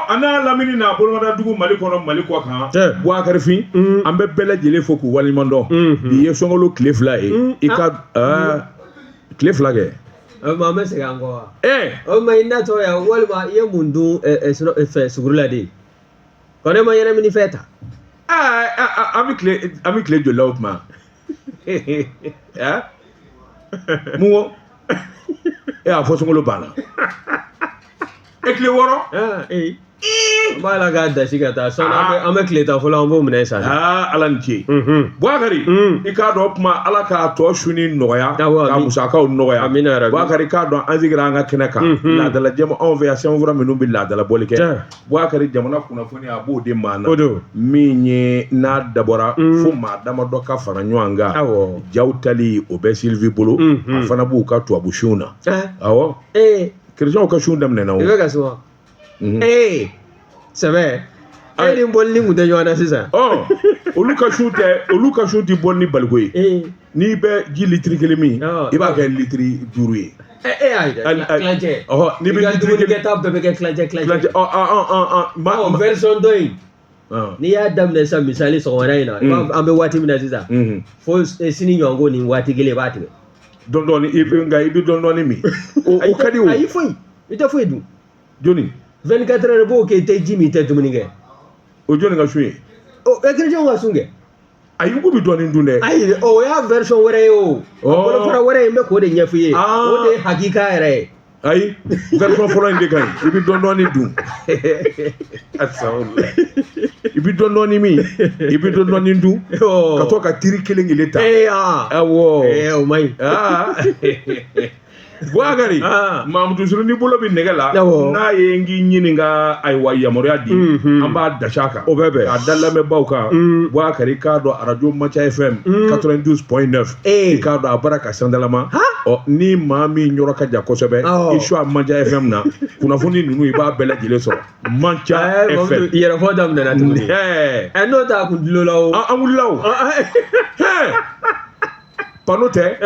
A n'a lamini n'a bolomada dugu Mali kɔnɔ, Mali kɔ kan. Boubacar Fin, an bɛ bɛɛ lajɛlen fo k'u waleɲuman dɔn. Bi ye sunkalo tile 2 ye. I ka tile 2 kɛ. O ma, an bɛ segin an kɔ wa? O ma, i natɔ yan walima i ye mun dun fɛ suguri la de? Ko ne ma ɲɛnamini fɛn ta. An bɛ tile joli la o tuma? Mun ko e y'a fɔ sunkalo banna e tile 6. Ee, n b'a la k'a dasi ka taa sɔnni, an bɛ tile 10 fɔlɔ, an b'o minɛ sisan. Aa, Ala ni ce. Boubacar, i k'a dɔn kuma, Ala k'a tɔ suni nɔgɔya, ka musakaw nɔgɔya. Amina yarabi. Boubacar, k'a dɔn an sigira an ka kɛnɛ kan, laadala jɛma anw fɛ yan, sɛbɛnfura minnu bɛ laadala bɔli kɛ. Boubacar, jamana kunnafoni a b'o de maa na. O don. Min ye n'a dabɔra fo maa damadɔ ka fara ɲɔgɔn kan. Jaw tali o bɛ Sylvie bolo, a fana b'u ka tubabu sunw na. Awɔ. Kerecɛnw ka sun daminɛna o. I bɛ ka suma. Ee, sɛbɛ, e ni bɔlini kun tɛ ɲɔgɔn na sisan. Ɔ, olu ka sun tɛ, olu ka sun tɛ bɔ ni baliko ye. N'i bɛ ji litiri 1 min, i b'a kɛ litiri 5 ye. E y'a ye dɛ, tilancɛ. Ɔhɔ, n'i bɛ litiri 1 kɛta bɛɛ bɛ kɛ tilancɛ tilancɛ. Tilancɛ, ɔ ɔ ɔ ɔ ma. Version dɔ in, n'i y'a daminɛ sisan, misali sɔgɔmada in na, an bɛ waati min na sisan, fo sini ɲɔgɔn ko nin waati kelen i b'a tigɛ. Dɔɔni dɔɔni, i bɛ, nka i bɛ dɔɔni dɔɔni min, o ka di o. Ayi, foyi, i tɛ foyi dun. Joni? 24 heures b'o kɛ, i tɛ ji min, i tɛ dumuni kɛ. O jɔnni ka sun ye? Ɔ, chrétien ka sun kɛ. Ayi, k'u bɛ dɔɔnin dun dɛ. Ayi, o y'a version wɛrɛ ye o. Bolofara wɛrɛ ye, n bɛ k'o de ɲɛf'i ye. O de ye hakika yɛrɛ ye. Ayi, version fɔlɔ in de ka ɲi, i bɛ dɔɔni dɔɔni dun. Asawula, i bɛ dɔɔni dɔɔni min, i bɛ dɔɔni dɔɔni dun, ka to ka tiri kelen kelen ta. Ee, aa. Awɔ. Ee, o man ɲi. Aa, Boubacar, Mamudu Suru, ni bolo bɛ nɛgɛ la, n'a ye n k'i ɲininka, ayiwa, yamaruya di, an b'a dasi a kan. O bɛ bɛn. K'a da lamɛnbaaw kan. Boubacar, i k'a dɔn arajo Manca FM 92.9, i k'a dɔn a baara ka sandalama. Ɔ, ni maa min yɔrɔ ka jan kosɛbɛ, i su a Manca FM na, kunnafoni ninnu i b'a bɛɛ lajɛlen sɔrɔ Manca FM. Yɛrɛfɔ daminɛna tuguni. Ɛ, n'o t'a kun tulo la o. An wulila o. Panneau tɛ,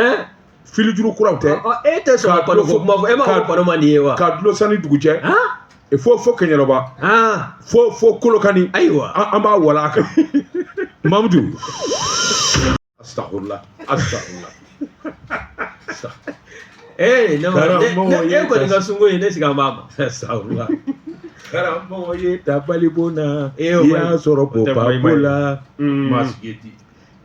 filijuru kuraw tɛ. E tɛ sɔn ka panneau ko kuma fɔ, e m'a fɔ panneau man di ye wa? Ka dulon sanni dugu cɛ, fo Kɛɲɛrɔba, fo Kolokani. Ayiwa. An b'a wala a kan. Mamudu, astagfirullah, astagfirullah. Ee, ne e kɔni ka sunko ye, ne sigi an b'a ma. Astagfirullah. Karamɔgɔ ye tabali bon na, i y'a sɔrɔ ko pa la maa sigi di.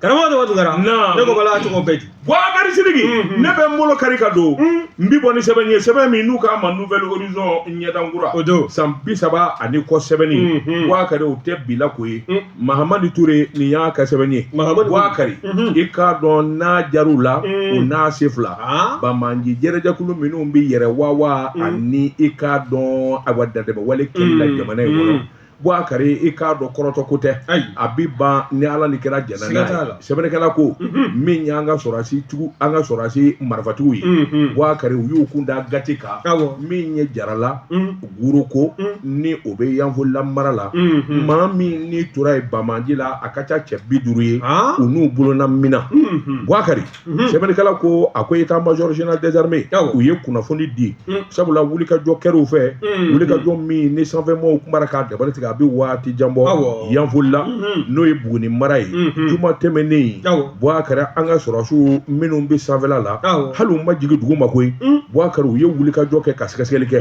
Karamɔgɔ tɔgɔ Tunkara. Naam. Ne ko bala tɔgɔ bɛɛ di. Boubacar Sidiki, ne bɛ n bolo kari ka don, n bi bɔ ni sɛbɛn ye, sɛbɛn min n'u k'a ma Nouvel Horizon, ɲɛdankura. O don. San 30 ani kɔ sɛbɛnni. Boubacar, o tɛ bi la ko ye. Mahamadi Ture, nin y'a ka sɛbɛn ye. Mahamadi. Boubacar, i k'a dɔn n'a jar'u la, u n'a se fila. Banbaanci jɛrɛjɛkulu minnu bɛ yɛrɛ wawa ani i k'a dɔn ayiwa dantɛmɛ wale kɛli la jamana in kɔnɔ. Boubacar, i k'a dɔn kɔrɔtɔ ko tɛ, a bi ban ni Ala ni kɛra jɛnna n'a ye. Sɛbɛnnikɛla ko min y'an ka sɔrɔdasi tigiw, an ka sɔrɔdasi marifatigiw ye, Boubacar, u y'u kun da Gati kan, min ye Jarala Guruko ni o bɛ Yanfolila mara la. Maa min ni tora yen banbaanci la, a ka ca cɛ 50 ye, u n'u bolona mina. Boubacar, sɛbɛnnikɛla ko a ko état-major général des armées, u ye kunnafoni di, sabula wulikajɔ kɛr'u fɛ, wulikajɔ min ni sanfɛmɔgɔw kun b'a k'a dabali tigɛ, a bɛ waati jan bɔ Yanfolila, n'o ye Buguni mara ye, juma tɛmɛnen. Boubacar, an ka sɔrɔdasiw minnu bɛ sanfɛla la, hali u ma jigin dugu ma koyi. Boubacar, u ye wulikajɔ kɛ ka sɛgɛsɛgɛli kɛ,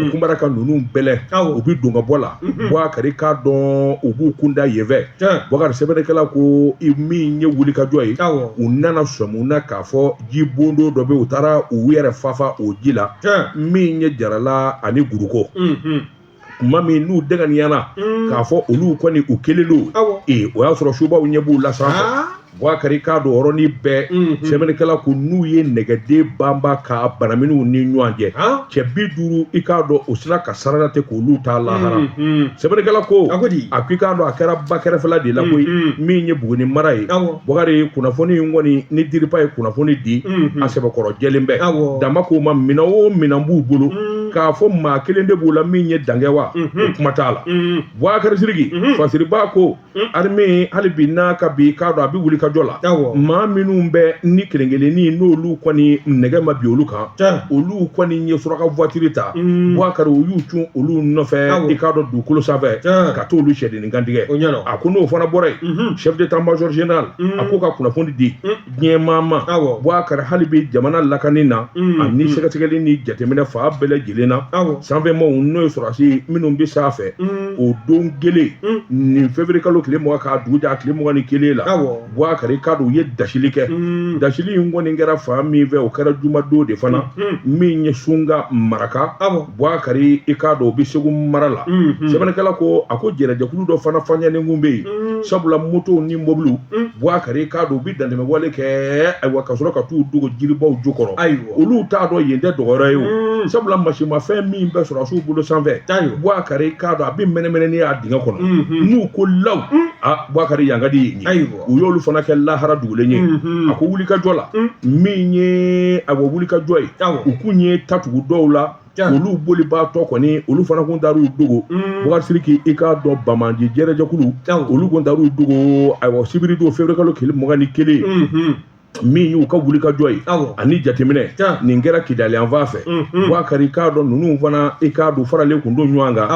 u kun b'a ka ninnu bɛlɛn, u bɛ don ka bɔ la. Boubacar, k'a dɔn u b'u kun da yen fɛ. Boubacar, sɛbɛnnikɛla ko min ye wulikajɔ ye, u nana sɔmi na k'a fɔ ji bondo dɔ bɛ, u taara u yɛrɛ fafa o ji la, min ye Jarala ani Guruko. Tuma min n'u dɛgɛniyana k'a fɔ olu kɔni u kelen don, ee, o y'a sɔrɔ subaw ɲɛ b'u la sanfɛ. Boubacar, k'a dɔn yɔrɔnin bɛɛ, sɛbɛnnikɛla ko n'u ye nɛgɛden banba ka banaminiw ni ɲɔgɔn cɛ, cɛ 50, i k'a dɔn o sina ka sarada tɛ k'olu ta lahara. Sɛbɛnnikɛla ko a ko i k'a dɔn a kɛra ba kɛrɛfɛla de la koyi, min ye Buguni mara ye. Boubacar, kunnafoni in kɔni ni DIRPA ye kunnafoni di, a sɛbɛkɔrɔ jɛlen bɛ dama k'o ma, minɛn o minɛn b'u bolo. K'a fɔ maa kelen de b'u la min ye dankɛ wa, o kuma t'a la. Bubakari Sidiki, fasiriba ko armée hali bi n'a ka bi k'a dɔn a bɛ wuli ka jɔ la, maa minnu bɛ ni kelen kelennin n'olu kɔni nɛgɛ ma bin olu kan, olu kɔni ye suraka voiture ta. Bubakari, u y'u cun olu nɔfɛ, i k'a dɔn, dugukolo sanfɛ, ka t'olu sɛdennin kantigɛ. A ko n'o fana bɔra yen, chef d'état-major général, a ko ka kunnafoni di diɲɛ maa ma. Bubakari, hali bi jamana lakani na ani sɛgɛsɛgɛli ni jateminɛ fan bɛɛ lajɛlen na, sanfɛmaaw, n'o ye sɔrɔdasi minnu bɛ sanfɛ, o don kelen nin février kalo tile 20 k'a dugu jɛ a tile 21 la, Bubakari, k'a dɔn u ye dasili kɛ. Dasili in kɔni kɛra fan min fɛ, o kɛra jumadon de fana, min ye Sunga Maraka. Bubakari, i k'a dɔn o bɛ Segu mara la. Sɛbɛnnikɛla ko a ko jɛrɛjɛkulu dɔ fana faɲɛlen kun bɛ yen, sabula motow ni mobiliw, Bubakari, k'a dɔn u bɛ dantɛmɛwale kɛ, ayiwa, ka sɔrɔ ka t'u dogo jiribaw jukɔrɔ. Olu t'a dɔn yen tɛ dɔgɔyɔrɔ ye o, sabula masimafɛn min bɛ sɔrɔdasiw bolo sanfɛ, Bubakari, k'a dɔn a bɛ mɛnɛmɛnɛ a dingɛ kɔnɔ. N'u ko law, a Bubakari, yan ka di yen ye. U y'olu fana kɛ lahara dugulen ye. A ko wulikajɔ la, min ye ayiwa wulikajɔ ye, u kun ye tatugu dɔw la, olu bolibaatɔ kɔni, olu fana kun taar'u dogo. Bubakari Sidiki, i k'a dɔn banbaanci jɛrɛjɛkulu, olu kun taar'u dogo, ayiwa, sibiri don février kalo tile 21, min y'u ka wulikajɔ ye ani jateminɛ, nin kɛra Kidali yanfan fɛ. Bubakari, k'a dɔn ninnu fana, i k'a dɔn faralen kun don ɲɔgɔn kan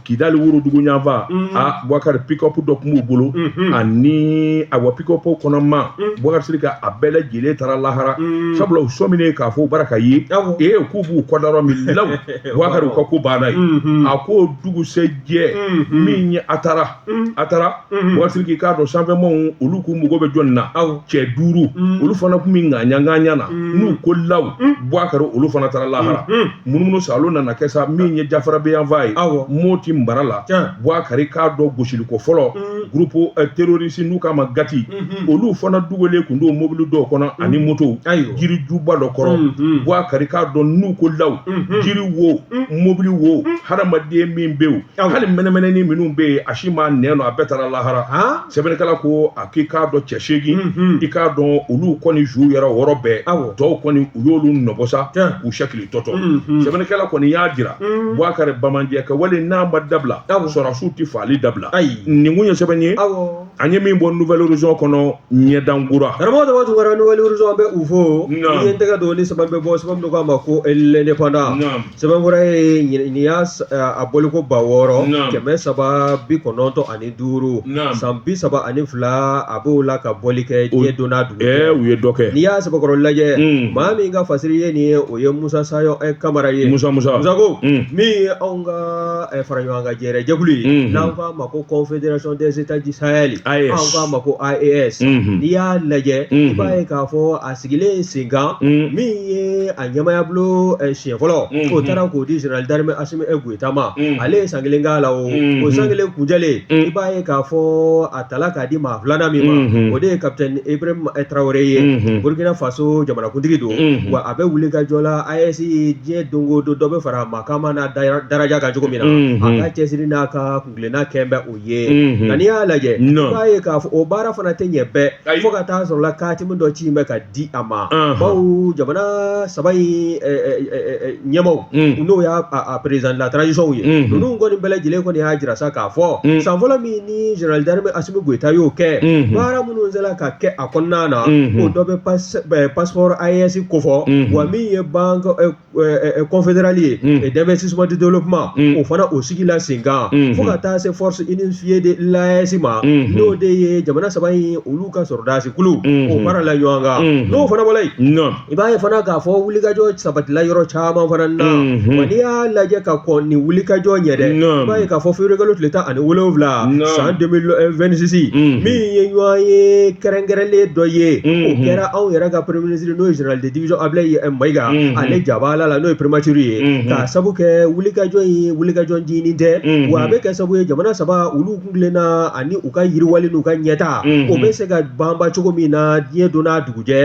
Kidali worodugu yanfan. A Bubakari, pick-up dɔ tun b'u bolo ani ayiwa pick-up kɔnɔma, Bubakari Sidiki, a bɛɛ lajɛlen taara lahara, sabula u sɔminen k'a fɔ u bara ka ye ee k'u b'u kɔda yɔrɔ min law, Bubakari, u ka ko banna ye. A ko dugusɛjɛ, min ye a taara a taara, Bubakari Sidiki, k'a dɔn sanfɛmaaw, olu k'u mago bɛ jɔnni na, cɛ duuru, olu fana tun bɛ ŋaɲa ŋaɲa na. N'u ko law, Bubakari, olu fana taara lahara. Munumunu salo nana kɛ sa, min ye Jafarabe yanfan ye, Moti mara la. Bubakari, k'a dɔn gosiliko fɔlɔ, groupe terroriste n'u k'a ma Gati, olu fana dugulen kun don mobili dɔw kɔnɔ ani motow jirijuba dɔ kɔrɔ. Bubakari, k'a dɔn n'u ko law, jiri wo, mobili wo, hadamaden min bɛ yen, hali mɛnɛmɛnɛni minnu bɛ yen, a si ma nɛn nɔ, a bɛɛ taara lahara. Sɛbɛnnikɛla ko a k'i k'a dɔn cɛ 8, i k'a dɔn olu kɔni su yɛrɛ o yɔrɔ bɛɛ, tɔw kɔni u y'olu nɔbɔ sa k'u sɛkili tɔtɔ. Sɛbɛnnikɛla kɔni y'a jira, Bubakari, bamanjɛ kɛ wale n'a ma dabila, sɔrɔdasiw tɛ faali dabila. Nin kun ye sɛbɛn ye an ye min bɔ Nouvel Horizon kɔnɔ, ɲɛdankura. Karamɔgɔ Daba Tunkara, Nouvel Horizon bɛ u fo. N'i ye n tɛgɛ don ni sɛbɛn bɛ bɔ, sɛbɛn min k'a ma ko L'Indépendant, sɛbɛn fura ye nin y'a a bɔliko 6395, san 32 a b'o la ka bɔli kɛ diɲɛ don n'a dugu. U ye dɔ kɛ. N'i y'a sɛbɛkɔrɔ lajɛ, maa min ka fasiri ye nin ye, o ye Musa Sayɔ Kamara ye. Musa Musa Musa ko min ye anw ka fara ɲɔgɔn kan jɛrɛ jɛkulu ye, n'an k'a ma ko Confédération des États du Sahel, AES, an k'a ma ko AES. N'i y'a lajɛ, i b'a ye k'a fɔ a sigilen sen kan, min ye a ɲɛmaayabulon siɲɛ fɔlɔ, o taara k'o di général d'armée Assimi Goïta ma. Ale ye san kelen k'a la. O san kelen kuncɛlen, i b'a ye k'a fɔ a tala k'a di maa filanan min ma, o de ye capitaine Ibrahim Traoré ye, Burkina Faso jamanakuntigi don. Wa a bɛ wuli ka jɔ la AES, diɲɛ don o don dɔ bɛ fara makama n'a daraja kan cogo min na, a ka cɛsiri n'a ka kuntilenna kɛn bɛ o ye. Nka n'i y'a lajɛ, i b'a ye k'a fɔ o baara fana tɛ ɲɛ bɛɛ fo ka taa sɔrɔ la katimu dɔ ci bɛ ka di a ma, bawo jamana saba in ɲɛmaaw, n'o y'a président de la transition ye, ninnu kɔni bɛɛ lajɛlen kɔni y'a jira sa k'a fɔ san fɔlɔ min ni général d'armée Assimi Goïta y'o kɛ, baara minnu sera ka kɛ a kɔnɔna na, o dɔ bɛ passeport AES kofɔ, wa min ye banque confédérale ye d'investissement de développement, o fana o sigila sen kan, fo ka taa se force unifiée de l'AES ma, n'o de ye jamana saba in olu ka sɔrɔdasi kulu, o farala ɲɔgɔn kan. N'o fana bɔra yen, i b'a ye fana k'a fɔ wulikajɔ sabatila yɔrɔ caman fana na. Wa n'i y'a lajɛ ka kɔn nin wulikajɔ ɲɛ dɛ, i b'a ye k'a fɔ février kalo tile 17 san 2026, min ye ɲɔgɔn ye kɛrɛnkɛrɛnlen dɔ ye, o kɛra anw yɛrɛ ka premier ministre, n'o ye général de division Ablaye Mayiga, ale jabala la, n'o ye primature ye, k'a sabu kɛ wulikajɔ in wulikajɔ ncinin tɛ, wa a bɛ kɛ sababu ye jamana saba olu kuntilenna na ani u ka yiriwali n'u ka ɲɛtaa o bɛ se ka banba cogo min na diɲɛ don n'a dugujɛ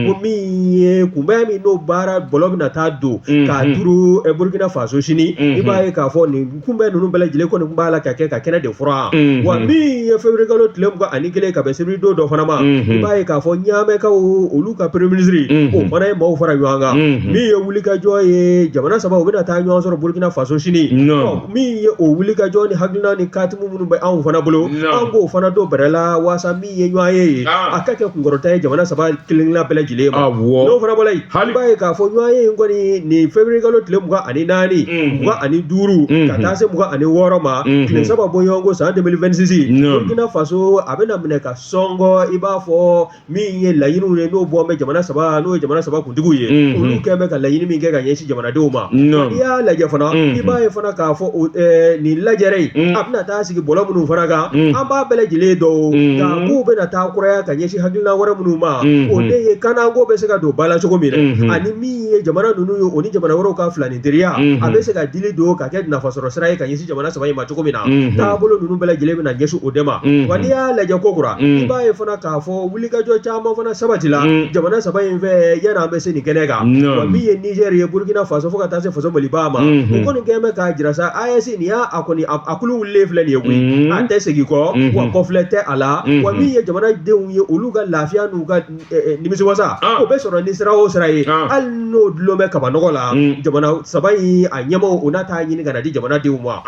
ko min ye kunbɛn min n'o baara bɔlɔ bɛna taa don k'a turu Burkina Faso sini i b'a ye k'a fɔ nin kunbɛn ninnu bɛɛ lajɛlen kɔni tun b'a la ka kɛ ka kɛnɛ de furan wa min ye février kalo tile 21 ka bɛn sibiridon dɔ fana ma i b'a ye k'a fɔ Ɲamɛkaw olu ka premier ministre o fana ye maaw fara ɲɔgɔn kan min ye wulikajɔ ye jamana saba u bɛna taa ɲɔgɔn sɔrɔ Burkina Faso sini min ye o wulikajɔ ni hakilina ni katimu minnu bɛ anw fana bolo an k'o fana don bɛrɛ la waasa min ye ɲɔgɔn ye ye a ka kɛ kunkɔrɔta ye jamana saba kelenkelenna bɛɛ lajɛlen ma n'o fana bɔra yen i b'a ye k'a fɔ ɲɔgɔn ye in kɔni nin février kalo tile 24 25 ka taa se 26 ma tile saba bɔɲɔgɔnko san 2026 Burkina Faso a bɛna minɛ ka sɔngɔ i b'a fɔ min ye laɲiniw ye n'o bɔ bɛ jamana saba n'o ye jamana saba kuntigiw ye olu kɛlen bɛ ka laɲini min kɛ ka ɲɛsin jamanadenw ma n'i y'a lajɛ fana i b'a ye fana k'a fɔ nin lajɛrɛ in a bɛna taa sigi bɔlɔ minnu fana kan an b'a bɛɛ lajɛlen dɔn nka k'u bɛna taa kuraya ka ɲɛsin hakilina wɛrɛ minnu ma o de ye kanako bɛ se ka don ba la cogo min na ani min ye jamana ninnu ye o ni jamana wɛrɛw ka filanin teriya a bɛ se ka dili don ka kɛ nafasɔrɔ sira ye ka ɲɛsin jamana saba in ma cogo min na taabolo ninnu bɛɛ lajɛlen bɛna ɲɛsin o de ma wa n'i y'a lajɛ ko kura i b'a ye fana k'a fɔ wulikajɔ caman fana sabatila jamana saba in fɛ yanni an bɛ se nin kɛnɛ kan wa min ye Niger ye Burkina Faso fo ka taa se Faso Maliba ma u kɔni kɛlen bɛ k'a jira sa AES nin y'a a kɔni a kulu wulilen filɛ nin ye koyi a tɛ segin kɔ wa kɔfilɛ tɛ a la wa min ye jamanadenw ye olu ka lafiya n'u ka nimisiwasa o bɛ sɔrɔ ni sira o sira ye hali n'o dulon bɛ kabanɔgɔ la jamana saba in a ɲɛmaaw u na taa ɲini ka na di jamanadenw ma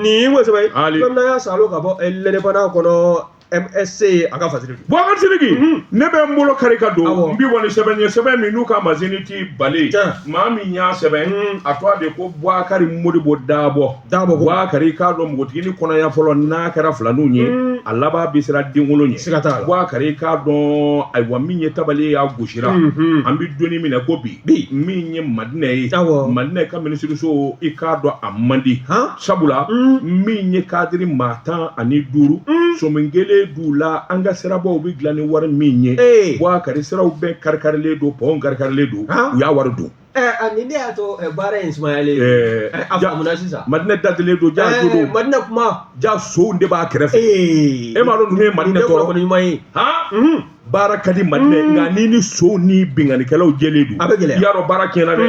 nin ko saba in fɛn min y'a salo ka bɔ L'Indépendant kɔnɔ MSC a ka fasiri don. Boubacar Sidiki ne bɛ n bolo kari ka don n bi bɔ ni sɛbɛn ye sɛbɛn min n'u k'a ma Zénith Bale maa min y'a sɛbɛn a tɔgɔ de ko Bouakari Modibo Dabo Dabo Bouakari i k'a dɔn npogotiginin kɔnɔya fɔlɔ n'a kɛra filaninw ye a laban bɛ siran denwolo ɲɛ siga t'a la Bouakari i k'a dɔn ayiwa min ye tabali ye a gosira an bɛ don min na ko bi min ye Madinɛ ye Madinɛ ka minisiriso i k'a dɔn a man di sabula min ye kadiri maa 15 sɔmi kɛlen d'u la an ka sirabaw bɛ dilan ni wari min ye Bouakari siraw bɛɛ karikarilen don pɔn karikarilen don u y'a wari dun Ni ne y'a to baara in sumayalen a faamuna sisan Madinɛ datilen don ja don Madinɛ kuma ja sow de b'a kɛrɛfɛ e m'a dɔn ninnu ye Madinɛ tɔɔrɔ ɲuman ye baara ka di Madinɛ nka ni ni sow ni binkannikɛlaw jɛlen don a bɛ gɛlɛya i y'a dɔn baara tiɲɛna dɛ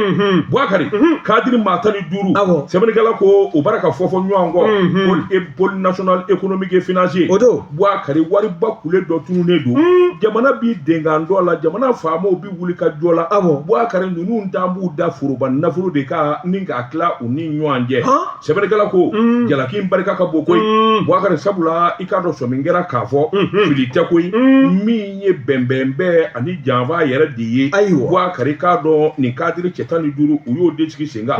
Bouakari kadiri maa 15 sɛbɛnnikɛla ko u bara ka fɔ fɔ ɲɔgɔn kɔ pôle national économique et financier o don Bouakari wariba kule dɔ tununnen don jamana bi denkan dɔ la jamana faamaw bi wuli ka jɔ la Bouakari ninnu t'an b'u da foroba nafolo de kan ni k'a tila u ni ɲɔgɔn cɛ sɛbɛnnikɛla ko jalaki in barika ka bon koyi Bouakari sabula i k'a dɔn sɔmi kɛra k'a fɔ fili tɛ koyi min ye bɛnbɛnbɛn ani janfa yɛrɛ de ye ayiwa Bouakari i k'a dɔn nin kadiri cɛ 15 u y'o de sigi sen kan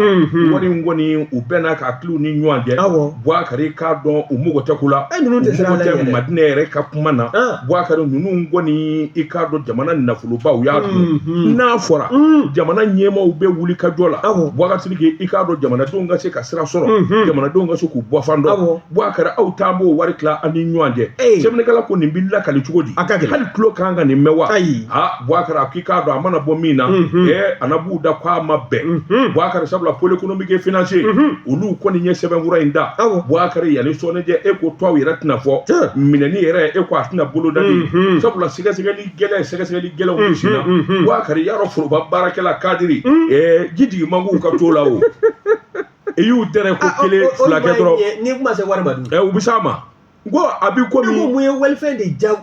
wari in kɔni u bɛnna k'a tila u ni ɲɔgɔn cɛ Bouakari i k'a dɔn u mago tɛ ko la ninnu tɛ siran tɛ Madinɛ yɛrɛ ka kuma na Bouakari ninnu kɔni i k'a dɔn jamana nafoloba u y'a dun n'a fɔra jamana ɲɛmaaw bɛ wuli ka jɔ la Bouakari Sidiki i k'a dɔn jamanadenw ka se ka sira sɔrɔ jamanadenw ka se k'u bɔfan dɔn Bouakari aw t'an b'o wari tila an ni ɲɔgɔn cɛ sɛbɛnnikɛla ko nin bɛ lakali cogo di a ka gɛlɛn hali tulo kan ka nin mɛn wa ayi aa Bouakari a k'i k'a dɔn a mana bɔ min na a na b'u da k'a ma bɛn Bouakari sabula pôle économique et financier olu kɔni ye sɛbɛnfura in da Bouakari yanni sɔɔni cɛ e ko tɔw yɛrɛ tɛna fɔ minɛni yɛrɛ e ko a tɛna boloda de sabula sɛgɛsɛgɛli gɛlɛn sɛgɛsɛgɛli gɛlɛnw bɛ sen na Bouakari y'a dɔn foroba baarakɛla kadiri ji jigin man k'u ka to la o i y'u dɛrɛ ko kelen fila kɛ dɔrɔn ni kuma se wari ma dun u bɛ s'a ma n ko a bɛ komi ne ko mun ye walifɛn de ja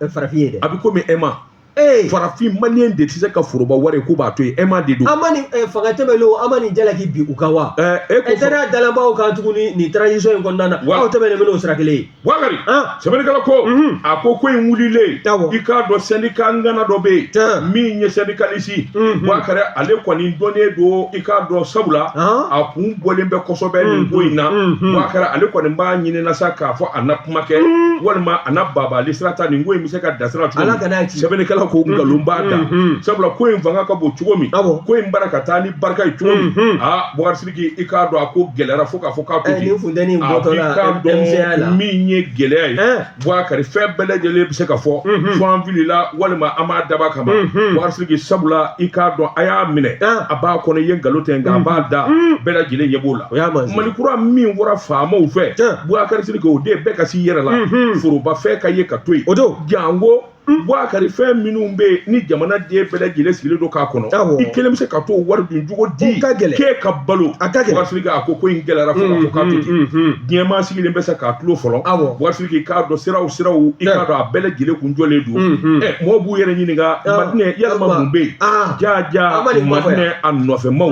farafin ye dɛ a bɛ komi ema farafin maliyɛn de tɛ se ka foroba wari k'u b'a to yen ema de don an ma nin fanga tɛmɛnlenw an ma nin jalaki bin u kan wa e ko danaya dalanbaw kan tuguni nin transition in kɔnɔna na aw tɛmɛnen bɛ n'o sira kelen ye Bouakari sɛbɛnnikɛla ko a ko ko in wulilen i k'a dɔn syndicat ŋana dɔ bɛ yen min ye syndicaliste Bouakari ale kɔni dɔnnen don i k'a dɔn sabula a kun bɔlen bɛ kosɛbɛ nin ko in na Bouakari ale kɔni b'a ɲinina sa k'a fɔ a na kuma kɛ walima a na babali sira ta nin ko in bɛ se ka dasira cogo min sɛbɛnnikɛla k'o nkalonba da, sabula ko in fanga ka bon cogo min, ko in bara ka taa ni barika ye cogo min, aa Bubakari Sidiki, i k'a dɔn a ko gɛlɛyara fo k'a fɔ k'a to ten. Nin funteni in A bɔtɔ b'i la k'a MCA la. dɔn min ye gɛlɛya ye, Bubakari, fɛn bɛɛ lajɛlen bɛ se ka fɔ fo an filila walima an m'a dab'a kama, Bubakari Sidiki, sabula i k'a dɔn a y'a minɛ, a b'a kɔnɔ i ye nkalon tigɛ, nka a b'a da, bɛɛ lajɛlen ɲɛ b'o la. O y'a mansin. Mali kura min fɔra faamaw fɛ, Bubakari Sidiki, o de bɛɛ ka s'i yɛrɛ la, forobafɛn ka ye ka to yen. O don. Janko Bubakari, fɛn minnu bɛ yen ni jamana den bɛɛ lajɛlen sigilen don k'a kɔnɔ, i kelen bɛ se ka t'o wari dun cogo di? O ka gɛlɛn. K'e ka balo. A ka gɛlɛn. Bubakari Sidiki, a ko ko in gɛlɛyara fo k'a fɔ k'a to ten. Diɲɛmaa sigilen bɛ se k'a tulo fɔlɔ. Bubakari Sidiki, k'a dɔn siraw siraw, i k'a dɔn a bɛɛ lajɛlen kun jɔlen don. Mɔgɔw b'u yɛrɛ ɲininka, Madinɛ, yalima mun bɛ yen? Ja ja An ma nin kuma fɔ yan. Madinɛ a nɔfɛmaw,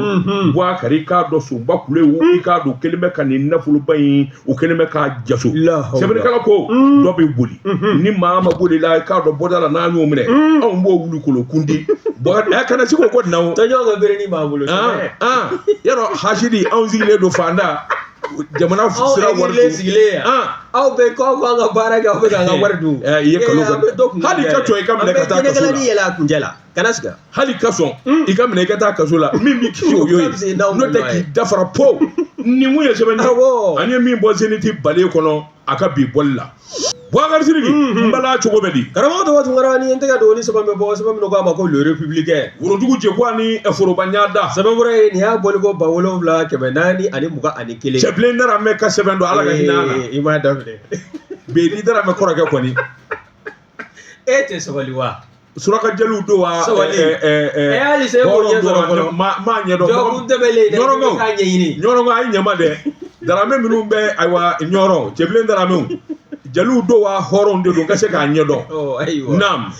Bubakari, k'a dɔn sonba kulew, i k'a dɔn u kɛlen bɛ ka nin nafoloba in, u kɛlen bɛ k'a jaso. La hawla. Sɛbɛnnikɛla ko dɔ bɛ boli ni maa ma boli la, i k'a dɔn bɔda la n'an y'o minɛ, anw b'o wuli kolo kundi. Bubakari, kana se k'o ko nin na o. Tɔnjɔn ka berenin b'an bolo. Yarɔ hasidi, anw sigilen don fanda jamana Aw sira wari sigilen dun. Sigilen yan. Aw bɛ k'aw k'an ka baara kɛ, aw bɛ k'an ka wari dun. I ye nkalon An bɛ dɔ kun hali ka to i ka minɛ ka taa An bɛ kaso la. jɛnɛkalani yɛlɛ a kuncɛ la. Kana siga. Hali ka sɔn i ka minɛ i ka taa kaso la, min b'i kisi o y'o ye, Ka fisa n'aw n'o tɛ ma k'i ye. dafara po nin mun ye sɛbɛn ye. An ye min bɔ Zenith bale kɔnɔ a ka bi bɔli la, Bubakari Sidiki, n bala cogo bɛ di? Karamɔgɔ Tɔgɔ Tunkara, ni n tɛgɛ don ni sɛbɛn bɛ bɔ, sɛbɛn min ko a ma ko Le Républicain. Worodugu jɛkuwa ni foroba ɲada. Sɛbɛnfura ye nin y'a bɔliko 7421. Cɛbilen Daramɛ ka sɛbɛn don, Ala ka hinɛ a la. I m'a daminɛ. Bedi Daramɛ kɔrɔkɛ kɔni. E tɛ sabali wa? Suraka jeliw don wa? Sabali. Ɛ, hali sa e b'o ɲɛ sɔrɔ fɔlɔ. Maa ɲɛdɔn. Dɔgɔkun tɛmɛlen dɛ, i bɛ k'a ɲɛɲini. Ɲɔrɔngɔ, a ye ɲɛma dɛ. Daramɛ minnu bɛ, ayiwa, Ɲɔrɔ, Cɛbilen Daramɛw, jeliw don wa hɔrɔnw de don, ka se k'a ɲɛdɔn. Ɔ ayiwa. Naam.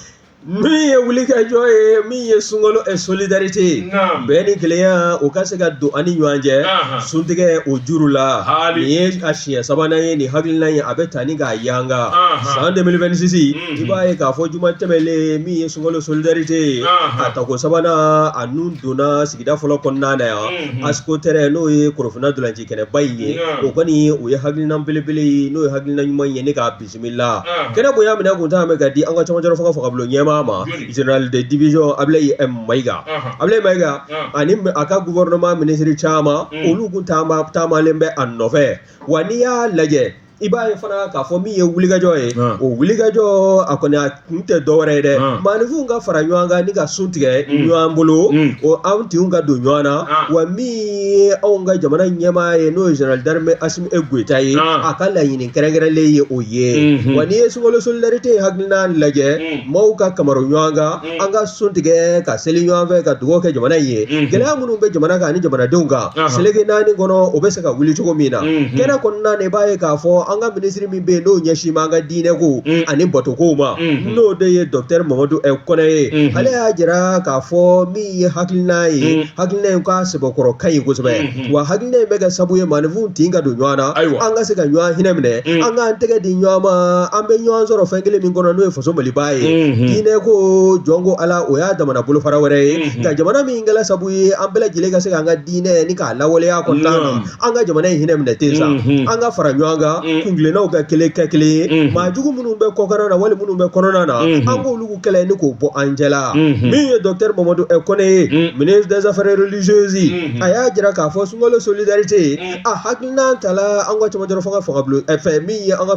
Min ye wulikajɔ ye, min ye sunkalo solidarité ye, bɛn ni kelenya o ka se ka don an ni ɲɔgɔn cɛ, suntigɛ o juru la. Hali. Nin ye a siɲɛ sabanan ye nin hakilina ye a bɛ ta ni k'a yanga san 2026. I b'a ye k'a fɔ juma tɛmɛlen, min ye sunkalo solidarité ye, a tako sabanan a nun donna sigida fɔlɔ kɔnɔna na yan, Ascoterrain, n'o ye Korofina dolanci kɛnɛba in ye. O kɔni o ye hakilina belebele ye, n'o ye hakilina ɲuman ye, ne k'a bisimila. Kɛnɛ bonya minɛ kun t'a mɛn ka di an ka cɛmancɛ fanga fangabulon ɲɛmaa ma, général de division Ablaye Mayiga. Ablaye Mayiga ani a ka gouvernement ministre caman, olu kun taamalen bɛ a nɔfɛ. Wa n'i y'a lajɛ, i b'a ye fana k'a fɔ min ye wulikajɔ ye, o wulikajɔ a kɔni a kun tɛ dɔwɛrɛ ye dɛ, maaninfinw ka fara ɲɔgɔn kan ni ka sun tigɛ ɲɔgɔn bolo, o anw tinw ka don ɲɔgɔn na. Wa min ye anw ka jamana ɲɛmaa ye, n'o ye général d'armée Assimi Goïta ye, a ka laɲini kɛrɛnkɛrɛnlen ye o ye. Wa n'i ye sunkalo solidarité hakilina lajɛ, maaw ka kamaro ɲɔgɔn kan, an ka sun tigɛ ka seli ɲɔgɔn fɛ, ka dugawu kɛ jamana in ye, gɛlɛya minnu bɛ jamana kan ani jamanadenw kan seleke naani kɔnɔ, o bɛ se ka wuli cogo min na. Kɛnɛ kɔnɔna na, i b'a ye k'a fɔ an ka minisiri min bɛ yen n'o ɲɛsin b'an ka diinɛ ko ani batokow ma, n'o de ye docteur Mamadu Kɔnɛ ye, ale y'a jira k'a fɔ min ye hakilina ye, hakilina in k'a sɛbɛkɔrɔ ka ɲi kosɛbɛ. Wa hakilina in bɛ kɛ sabu ye maaninfinw tin ka don ɲɔgɔn na, an ka se ka ɲɔgɔn hinɛ minɛ, an k'an tɛgɛ di ɲɔgɔn ma, an bɛ ɲɔgɔn sɔrɔ fɛn kelen min kɔnɔ, n'o ye faso Maliba ye. Diinɛ ko jɔn ko Ala, o y'a damana bolofara wɛrɛ ye. Nka jamana min kɛla sabu ye an bɛɛ lajɛlen ka se k'an ka diinɛ ni k'a lawaleya kɔnɔna na, an ka jamana in hinɛ minɛ ten sa, an ka fara ɲɔgɔn kan, kuntilennaw ka kelen kɛ kelen ye, maa jugu minnu bɛ kɔkanna na wali minnu bɛ kɔnɔna na, an k'olu kɛlɛ ni k'o bɔ an cɛla. Min ye docteur Mamadu Kɔnɛ ye, ministre des affaires religieuses, a y'a jira k'a fɔ sunkalo solidarité a hakilina tala an ka cɛmancɛ fanga fangabulon fɛ, min ye an ka